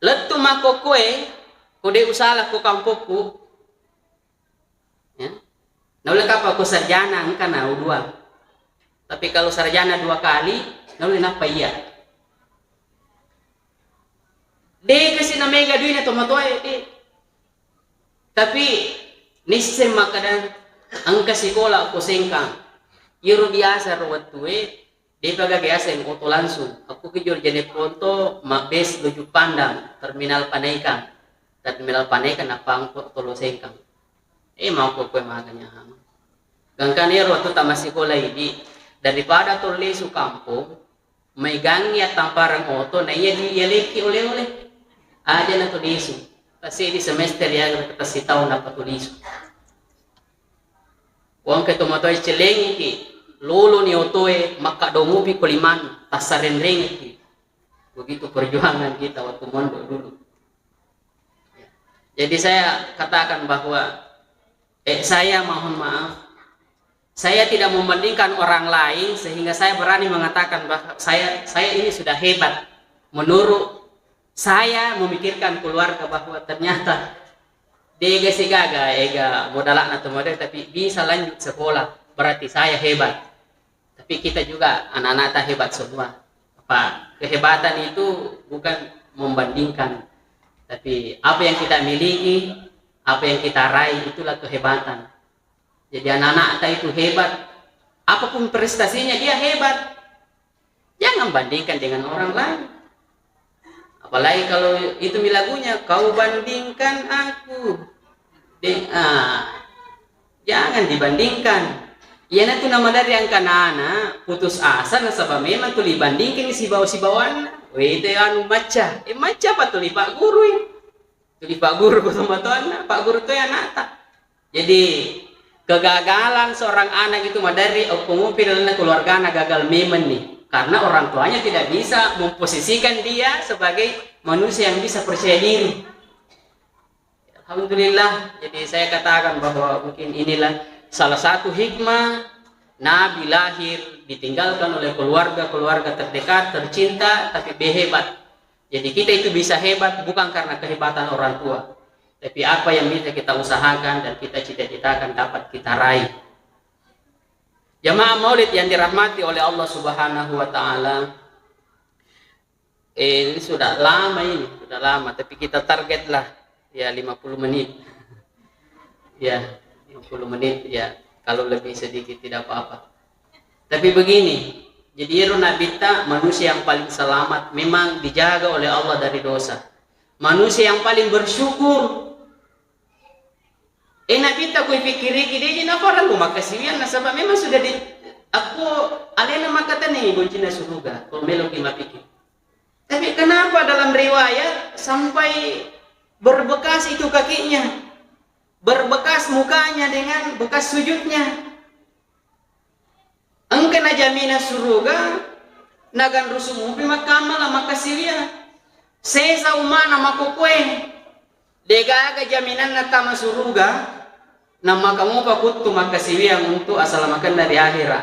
Lettu makkokkoe, ko de usala ko kampokku. Ya. Naulle kapang ko sarjana engka na U dua. Tapi kalau sarjana dua kali, naulle nappa iya. De kasi na mega duina tomatoe, de. Tapi nisseng makkeda engka sikola ko Sengkang. Iyaro biasa ro wettue, depa gaga yaseng oto langsung. Aku kejo jene ponto, mabbes loju pandang, terminal Panaikan. Terminal Panaikan nappa angkot tolo Sengkang. Eh, mako kue maganya. Gangkan ero tu tamasikola idi, daripada to lesu kampung, maigangi attampareng oto, na iya di iya leki oleh-oleh. Aja na to lesu. Pasti di semester ya, kita sitau napa to lesu. Wangke tomatoe celengiki, loloni otoe, makkaddo mupi ko limanna, tassarenrengiki. Begitu perjuangan kita waktu mondok dulu. Jadi saya katakan bahwa, eh, saya mohon maaf, saya tidak membandingkan orang lain sehingga saya berani mengatakan bahwa saya, saya ini sudah hebat. Menurut saya memikirkan keluarga bahwa ternyata de gaga sigaga ega modalakna tomatoe, tapi bisa lanjut sekolah, berarti saya hebat. Tapi kita juga anak-anak tak hebat semua. Apa, kehebatan itu bukan membandingkan, tapi apa yang kita miliki, apa yang kita raih, itulah kehebatan. Jadi anak-anak tak itu hebat, apapun prestasinya dia hebat. Jangan bandingkan dengan orang lain. Apalagi kalau itu mi lagunya, "Kau bandingkan aku deng-," ah, jangan dibandingkan. Iyanatu namaderri angkanana putus asa nasaba memang tuli bandingkan sibawa-sibawanna. Wete anu macca, eh, macca apa tuli paggurui? Tuli pagguru ko tomatoanna, pagguru toi anakta. Jadi, kegagalan seorang anak itu maderri okko mupi lalenna keluargana gagal memang nih. Karena orang tuanya tidak bisa memposisikan dia sebagai manusia yang bisa percaya diri. Alhamdulillah, jadi saya katakan bahwa mungkin inilah salah satu hikmah Nabi lahir ditinggalkan oleh keluarga-keluarga terdekat, tercinta, tapi be hebat. Jadi kita itu bisa hebat bukan karena kehebatan orang tua, tapi apa yang bisa kita usahakan dan kita cita-citakan dapat kita raih. Jamaah maulid yang dirahmati oleh Allah Subhanahu wa Ta'ala, eh, ini sudah lama ini, sudah lama, tapi kita target lah, ya, lima puluh menit. Ya, lima puluh menit, ya, kalau lebih sedikit tidak apa-apa. Tapi begini, jadi ero nabitta manusia yang paling selamat, memang dijaga oleh Allah dari dosa. Manusia yang paling bersyukur. Eh, nabitta kui pikkiriki, deji naparellu makkasiwiang, nasaba memang sudah di, akko alena makkatani boncina suruga, ko meloki mappikir. Tapi kenapa dalam riwayat sampai berbekas itu kakinya, berbekas mukanya dengan bekas sujudnya? Engka na jaminan suruga, naganrusu mupi makkamala makkasiwiang. Sesa umana makkokkoe, degaga jaminanna tama suruga, namaka mupa kuttu makkasiwiang untuk asalamakenna ri akhira.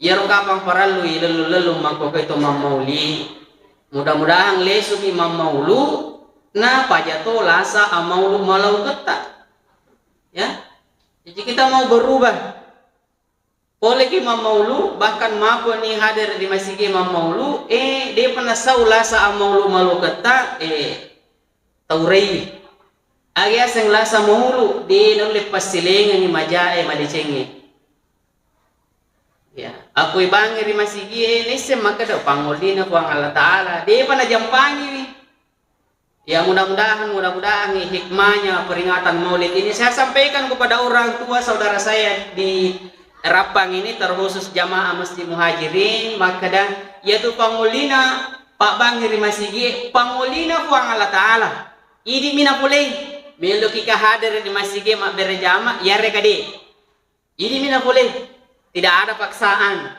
Iyaro kapang parellui lellung-lellung makkokkoe to mammauli, mudah-mudahan lesuki mammaulu, na pajato lasa amaulu malauketta. Ya, jadi kita mau berubah. Poleki mammaulu, bahkan mapuni hadir di masigi mammaulu, eh, depa nasau lasa ammaulu maloketta, eh, taurai. Agi aseng lasa maulu, de naulle passilengengi majae madecengnge. Ya, akui bangngi ri masigie, naisseng makkeda pangollina Puang Allah Ta'ala, depa najampangiwi. Ya, mudah-mudahan, mudah-mudahan hikmahnya peringatan Maulid ini saya sampaikan kepada orang tua saudara saya di Rappang ini, terkhusus jamaah Masjid Muhajirin, makkeda, yatu pangollina pabbangngi ri masigie, pangollina Puang Allah Ta'ala. Idi mina pole, meloki ka hadir di masigie mabbere jama, yarega de. Idi mina pole, tidak ada paksaan.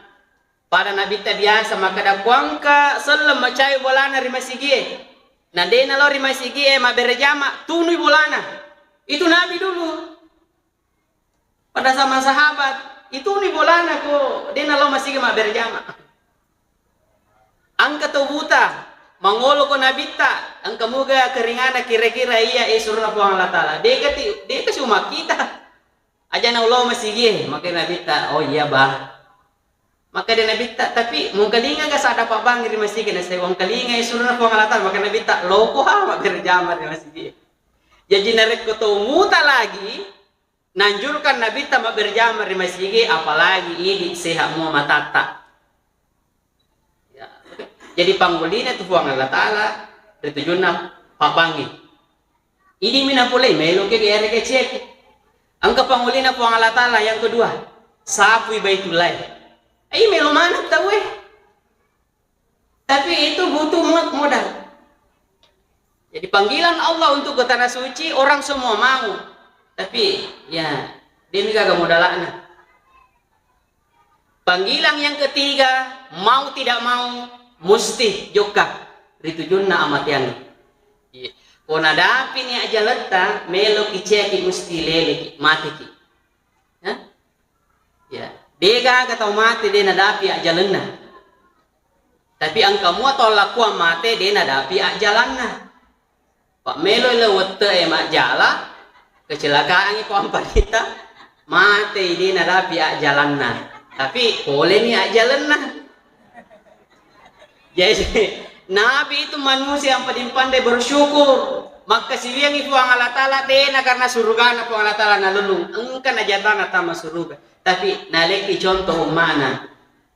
Pada Nabitta biasa makkeda, ko engka selleng macai bolana ri masigie, na de nalo ri masigie mabbere jama, tunui bolana. Itu Nabi dulu. Pada zaman sahabat, itunui bolana ko de nalo masigi mabbere jama. Engka tau buta, mangolo ko Nabitta, engka muga keringana kira-kira iya, eh, suruna Puang Allah Ta'ala. Deka ti, deka si umakkita. Aja na ulo masigie, makkeda Nabitta, oh iya bah. Makkeda Nabitta, tapi mungkalinga ga sada pabbangngi ri masigi, na saya wangkalinga, eh, suruna Puang Allah Ta'ala, makkeda Nabitta, loko ha mabbere jama ri masigi. Jadi narekko tau muta lagi, nanjurkan Nabitta mabbere jama ri masigi, apalagi idi sehat mua matatta. Ya. Jadi panggolina tu Puang Allah Ta'ala, ri tujunna pabbangngi. Idi mina pole, meloki ga yarega ciaki. Engka panggolina Puang Allah Ta'ala yang kedua, sapui Baitullah. Ai melo maneng tau e. Tapi itu butuh mo-, modal. Jadi panggilan Allah untuk ke tanah suci, orang semua mau. Tapi ya, demi gaga modalakna. Panggilan yang ketiga, mau tidak mau, musti jokka ri tujunna amateanna. Iya. Ko nadapini ajaletta, meloki ciaki musti leleki, mateki. Hah? Ya. De gaga tau mate de nadapi ajalenna. Tapi engka mua tau lakuang mate de nadapi ajalanna. Pak melo le wette e majjala, kecelakaangi ko amparita, matei de nadapi ajalanna. Tapi poleni ajalenna. Jadi, Nabi itu manusia yang paling pandai bersyukur. Makkasiwiangngi Puang Allah Ta'ala, dena karena surugana Puang Allah Ta'ala nalulung. Engka najatana tama suruga. Tapi naleki contoh ummana.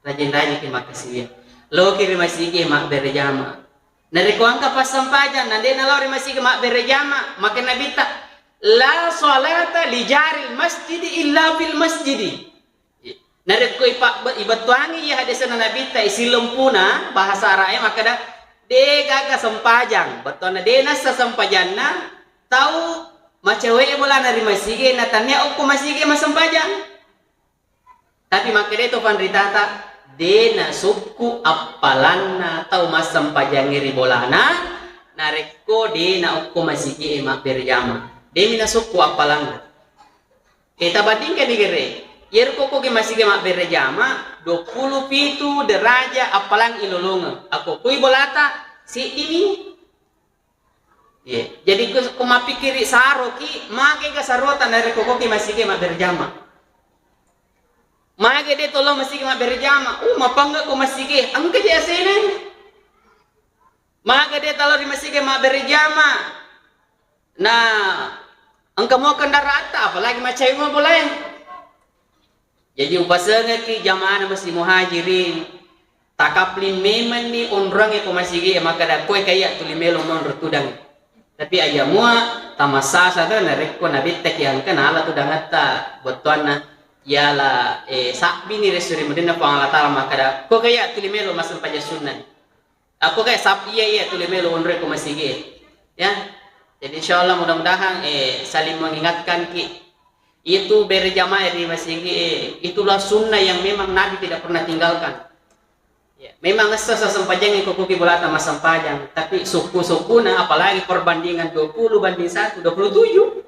Rajin-rajinki makkasiwiang. Loki ri masigi mabbere jama. Narekko engka passempajang, na dena lao ri masigi mabbere jama, makkeda Nabitta, la salata li jaril masjidi illa fil masjidi. Narekko ipa-, ibettuangi iya hadisna Nabitta, isilempuna bahasa Ara'e makkeda, de gaga sempajang, bettuanna de nassa sempajanna tau macawe'e bolana ri masigi, na tannia okko masigi massempajang. Tapi makkeda to panritata, de nasukku appalanna tau massempajangnge ri bolana, narekko de naokko masigie mabbere jama. Demi nasukku appalanna. Eh, tabandingkan ni gere. Iyaro kokkogi masigi mabbere jama, duappulo pitu deraja appalang ilolongeng. Akko kui bolata, siddimi. Iya. Jadi ku, ku mappikiri saroki, magega sarota narekko koki masigi mabbere jama. Mage de tolo masigi mabbere jama. Uh, mapangnge ko masigi. Engka je asena. Mage de talo ri masigi mabbere jama. Nah, engka mua kendaratta, apalagi macawe mua bolae. Jaji upasengekki jamaana Masjid Muhajirin, takapling memenni onroangnge ko masigi e, makkeda koe kaiya tuli melo monro tudang. Tapi aja mua tamassasa to, narekko nabettaki engka nala tudangetta, bettuanna iala, eh, sabbini resu ri madinna Puang Allah Ta'ala makkeda, ko kaiya tuli melo massempajang sunnah. Aku kayak sap iya, iya, tuli melo onroi ko masigi e. Ya. Jadi insyaallah mudah-mudahan, eh, saling mengingatkan ki. Itu berjamaah di masigi e, itulah sunnah yang memang Nabi tidak pernah tinggalkan. Ya, memang essa sesempajang ko kuki bolata massempajang, tapi suku-sukuna apalagi perbandingan dua puluh banding satu, dua puluh tujuh.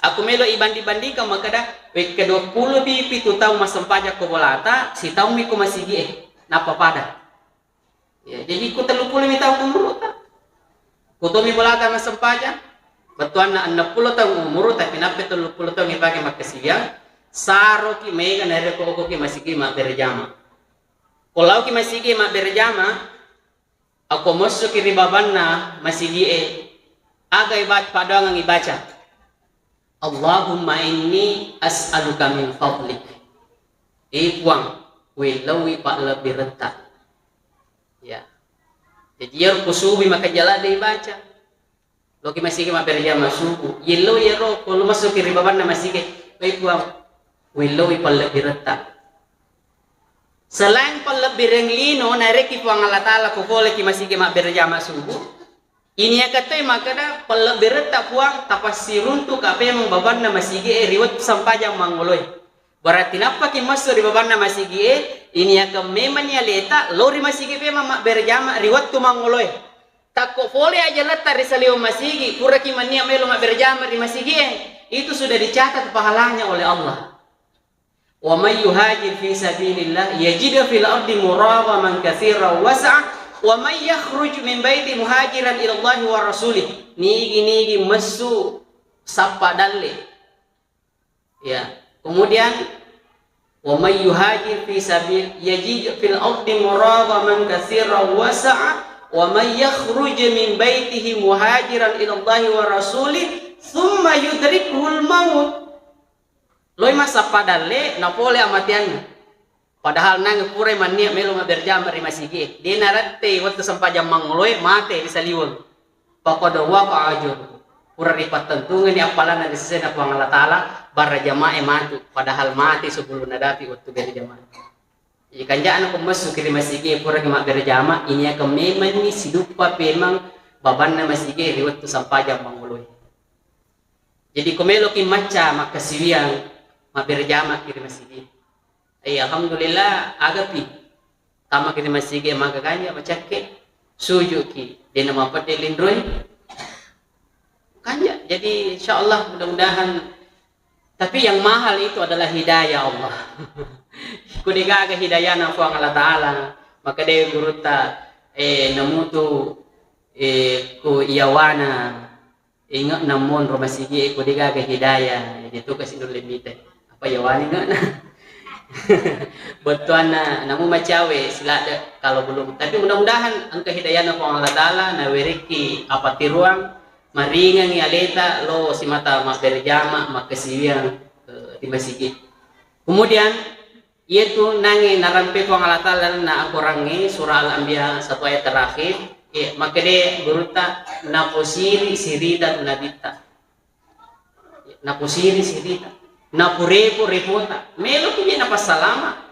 Aku melo ibanding-bandingkan makkeda, wekka dua puluh pi pitu taung massempajang ko bolata, sitaung mi ko masigi e, napa pada. Ya, jadi ku telluppulo mi taung umuru'ta. Ku tomi bolata massempajang. Bettuanna enneng pulo taung umuru, tapi nappa telluppulo taung ipake makkasiwiang. saroki maega narekko okoki masigi mabbere jama. Ko laoki masigi mabbere jama, ako messuki ri babanna masigie, aga iba-, paddoangeng ibaca? Allahumma inni as'aluka min fadlik. Eh, Puang, kuellowi pallebbiretta. Ya. Jadi, iyaro ko subuh maka jala de ibaca. Loki masigi mabbere jama subuh. Yello yero, ko lo massuki ri babanna masigi, "Wai Puang, kuellowi pallebbiretta." Selain pallebbireng lino, narekki Puang Allah Ta'ala ko poleki masigi mabbere jama subuh, ini iyaka toi makkeda, "Pallebbiretta Puang, tapassiruntuka pemeng babanna masigie ri wettu sampajang mangoloe." Berarti nappaki massu ri babanna masigie, ini iyaka memanni aleta, lo ri masigi pemeng mabbere jama ri wettu mangoloe. Takko pole aja letta ri saliweng masigi, puraki mannia melo mabbere jama ri masigie, itu sudah dicatat pahalanya oleh Allah. Wa may yuhajir fi sabilillah yajid fil ardi muragaman katsiran wa sa'ah, wa may yakhruj min baiti muhajiran ila Allah wa rasulih. Nigi-nigi messu sappa dalle. Ya. Kemudian, wa may yuhajir fi sabil yajid fil ardi muragaman katsiran wa sa'ah, wa may yakhruj min baitihi muhajiran ila Allah wa rasulih, tsumma yudrikuhul maut. Loi massappa dalle, napole amateanna. Padahal nange purai mannia melo mabbere jama ri masigie. De narattei wettu sempajang mangoloe, mate ri saliweng. Faqad waqa'a ajruhu. Pura ripattentungenni appalanna ri sesena Puang Allah Ta'ala, bara jamae matu. Padahal mate sebelum nadapi wettu bere jamae. Jadi kanja'na ko messuki ri masigie puraki mabbere jama, ini iyaka memanni siduppa pemeng babanna masigie ri wettu sempajang mangoloe. Jadi ko meloki macca makkasiwiang mabbere jamaki ri masigie. Eh, alhamdulillah, agapi. Tamaki ri masigi, maga kanja, macakke, sujuki, dena mapedde linroi. Kanja, jadi insya Allah, mudah-mudahan. Tapi yang mahal itu adalah hidayah Allah. Ko degaga hidayahna Puang Allah Ta'ala, maka de gurutta, eh, namutu, eh, ko iyawana, inge'na monro masigie ko degaga hidayah, jadi tu kasi nulle mitai. Apa yawani inge'na? Bettuanna namu macawe siladde kalau belum. Tapi mudah-mudahan engka hidayahna Puang Allah Ta'ala, nawerekki apattiruang, maringengi aleta lo simata mabbere jama, makkasiwiang, eh, di masigi. Kemudian, Iyatu nange narampe Puang Allah Ta'ala na Akorangnge, surah Al-Anbiya, satu ayat terakhir, eh, makkede gurutta, naposiri sirita tu nabitta. Naposiri sirita. Napurepo-repota. Meloki je napassalama.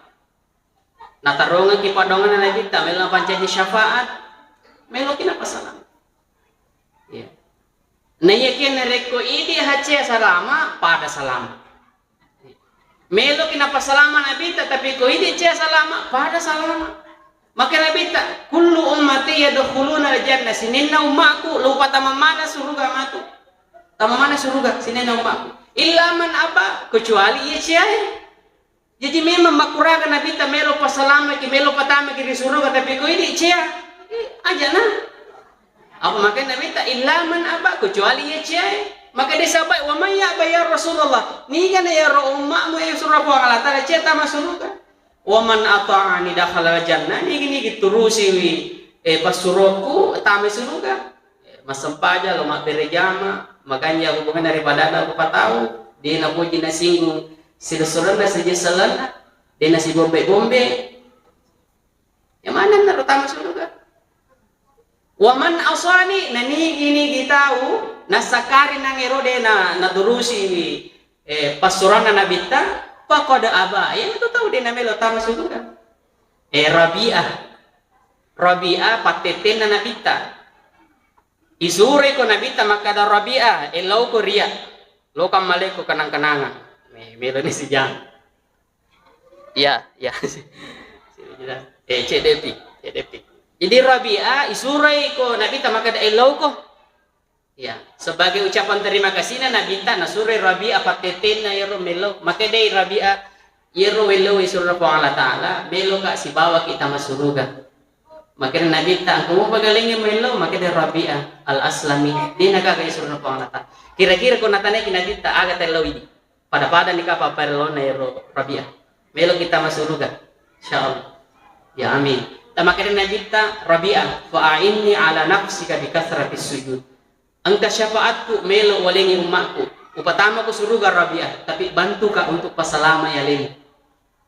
Natarongengki padonganna nabitta, melo napancaji syafaat. Meloki napassalama. Iya. Naiyakiya narekko idi hacea salama, pada salama. Meloki napasalama nabitta, tapi ko idi cea salama, pada salama. Maka nabitta, "Kullu ummati yadkhuluna al-jannah," sininna ummaku lo patama mana suruga matu. Tama mana suruga sininna ummaku. "Illa man aba," kecuali iya ceae. Jadi memang makkuraga nabitta melo pasalamaki, melo patamaki ri suruga, tapi ko idi cea, eh, ajana. Apa makanya nabitta, "Illa man aba," kecuali iya ceae. Maka dia sahabat, "Wa man ya'ba ya Rasulullah?" Nigana ya ro ummamu ya surah Puang Allah Ta'ala cea tama suruga. "Wa man ata'ani dakhala jannah," nigi-nigi turusiwi, eh, passuroku tama suruga. Eh, massempaja lo mabbere jama, makanya hubunganna ri padana rupa tau, de napoji nasinggung silessurenna, sijesselenna, de nasibombe-bombe. Ya manenna ro tama suruga. Wa man asani, nanigi-nigi tau, nassakari nangero de na, naturusiwi, eh, passuranna nabitta, faqad aba, iyanatu tau de namelo tama suruga. Eh, Rabi'ah. Rabi'ah pattettenna nabitta. Isuroi ko nabitta makkada Rabi'ah, eh, lauko ria. Lokang maleko kenang-kenangan. Eh, meloni sijang. Iya, iya. Eh, ceddepi, ceddepi. Jadi Rabi'ah isuroi ko nabitta makkada, eh, lauko. Ya, sebagai ucapan terima kasihna nabitta nasuroi Rabi'ah pattettenna iyaro mellau. Maka dei Rabi'ah, iyaro wellau isurona Puang Allah Ta'ala, meloka sibawaki tama suruga. Makanya nabitta, engka mopa galengnge mellau, maka dei Rabi'ah Al-Aslami, de nagaga isurona Puang Allah Ta'ala. Kira-kira ko natanaiki nabitta, aga tellau idi? Pada-pada ni kapang parellona ero Rabi'ah. Melo kita masuruga. Insyaallah. Ya amin. Tamakkeda Nabitta, "Rabi'ah, fa'inni ala nafsika bi kasratis sujud." Engka syafaatku melo walengi ummakku. Upatamaku suruga Rabi'ah, tapi bantuka untuk pasalama alemu.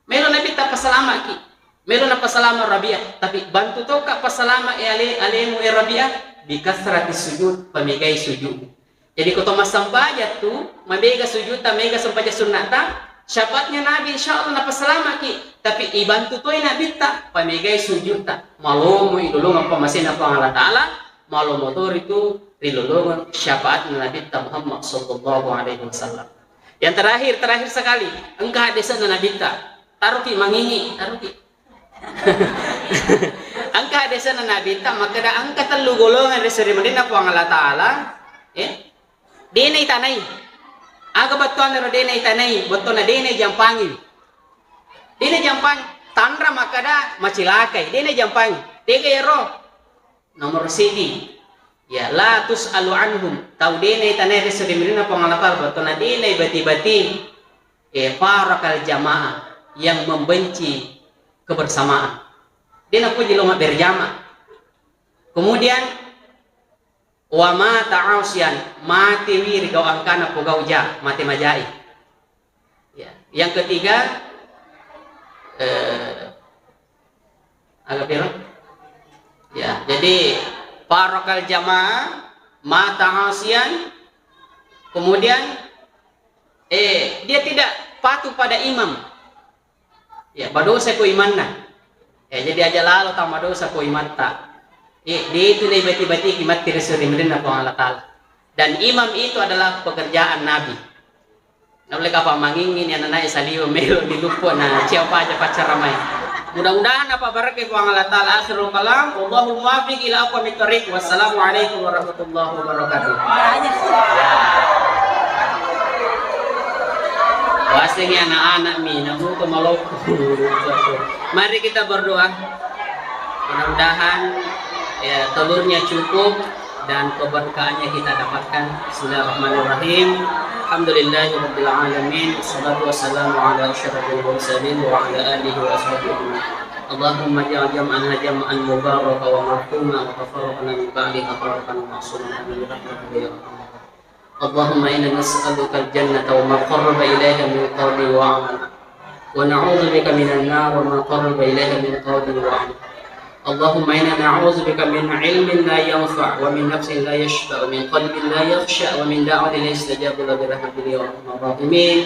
Melo Nabitta pasalamaki. Melo napasalama Rabi'ah, tapi bantu toka pasalama e ale-, alemu e Rabi'ah, bi kasrati sujud, pamegai sujudmu. Jadi ko to massempajang tu, mabega sujudta, mega sempajang sunnata, syafaatnya Nabi insyaallah napasalamaki. Tapi ibantu toi Nabitta, pamegai sujudta. Malomo ilolongeng pammasena Puang Allah Ta'ala, malomo tori tu rilolongeng syafaatna Nabitta Muhammad sallallahu alaihi wasallam. Yang terakhir, terakhir sekali, engka haddese'na Nabitta. Taruki mangingi, taruki. Engka haddese'na Nabitta makkeda engka tellu golongan ri seri mendinna Puang Allah Ta'ala, eh, dena itanai. Aga bettuanna ro dena itanai, bettuanna dena jampangi. Dena jampangi, tanra makkeda macilakai, dena jampangi. Tega ero? Nomor siji, ya, la tus'alu anhum, tau dena itanai ri seri mendinna Puang Allah Ta'ala, bettuanna dena ibati-bati, eh, farakal jamaah, yang membenci kebersamaan. Dena puji lo berjamaah. Kemudian, wa mata asian, matewi ri gau engkana pogau ja, mate majai. Ya. Yang ketiga, eh, agak piro? Ya, jadi farakal jamaah, mata asian, kemudian, eh, dia tidak patuh pada imam. Ya, badosa ko imanna. Ya, jadi aja lalo tau madosa ko imatta. Eh, dia itu naibati-batiki matti ri seri mendinna Puang Allah Ta'ala. Dan imam itu adalah pekerjaan Nabi. Naulle kapang mangingi ni anak-anak saliweng melo ni luppo na ciao paja paccaramai. Mudah-mudahan apa barakai Puang Allah Ta'ala. Akhirul kalam, wallahul muwaffiq ila aqwamit thariq. Wassalamualaikum warahmatullahi wabarakatuh. Wasengi anak-anak mi, namuto maloppo. Mari kita berdoa. Mudah-mudahan, ya, telurnya cukup dan keberkahannya kita dapatkan. Bismillahirrahmanirrahim. Alhamdulillahirabbil alamin. Wassalatu wassalamu ala asyrafil mursalin wa ala alihi wa ashabihi ajma'in. Allahumma ij'al jam'ana jam'an mubaraka wa marhuma wa tafarraqana min ba'di tafarraqan ma'suma bi rahmatika ya arhamar rahimin. اللهم إنا نسألك الجنة وما قرب إليها من قول وعمل، ونعوذ بك من النار وما قرب إليها من قول وعمل. اللهم إنا نعوذ بك من علم لا ينفع، ومن نفس لا يشبع، ومن قلب لا يخشع، ومن دعوة لا يستجاب لها برحمتك يا أرحم الراحمين.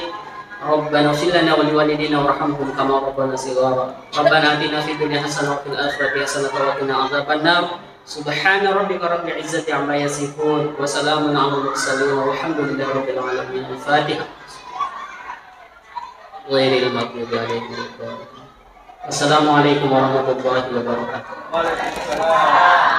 ربنا اغفر لنا ولوالدينا وارحمهم كما ربونا صغارا. ربنا آتنا في الدنيا حسنة وفي الآخرة حسنة وقنا عذاب النار. Subhana rabbika rabbil izzati amma yasifun. Wa salamun alal mursalin. Walhamdulillahi rabbil alamin. Al-Fatihah. Ghairil maghdubi alaihim waladdallin. Assalamualaikum warahmatullahi wabarakatuh.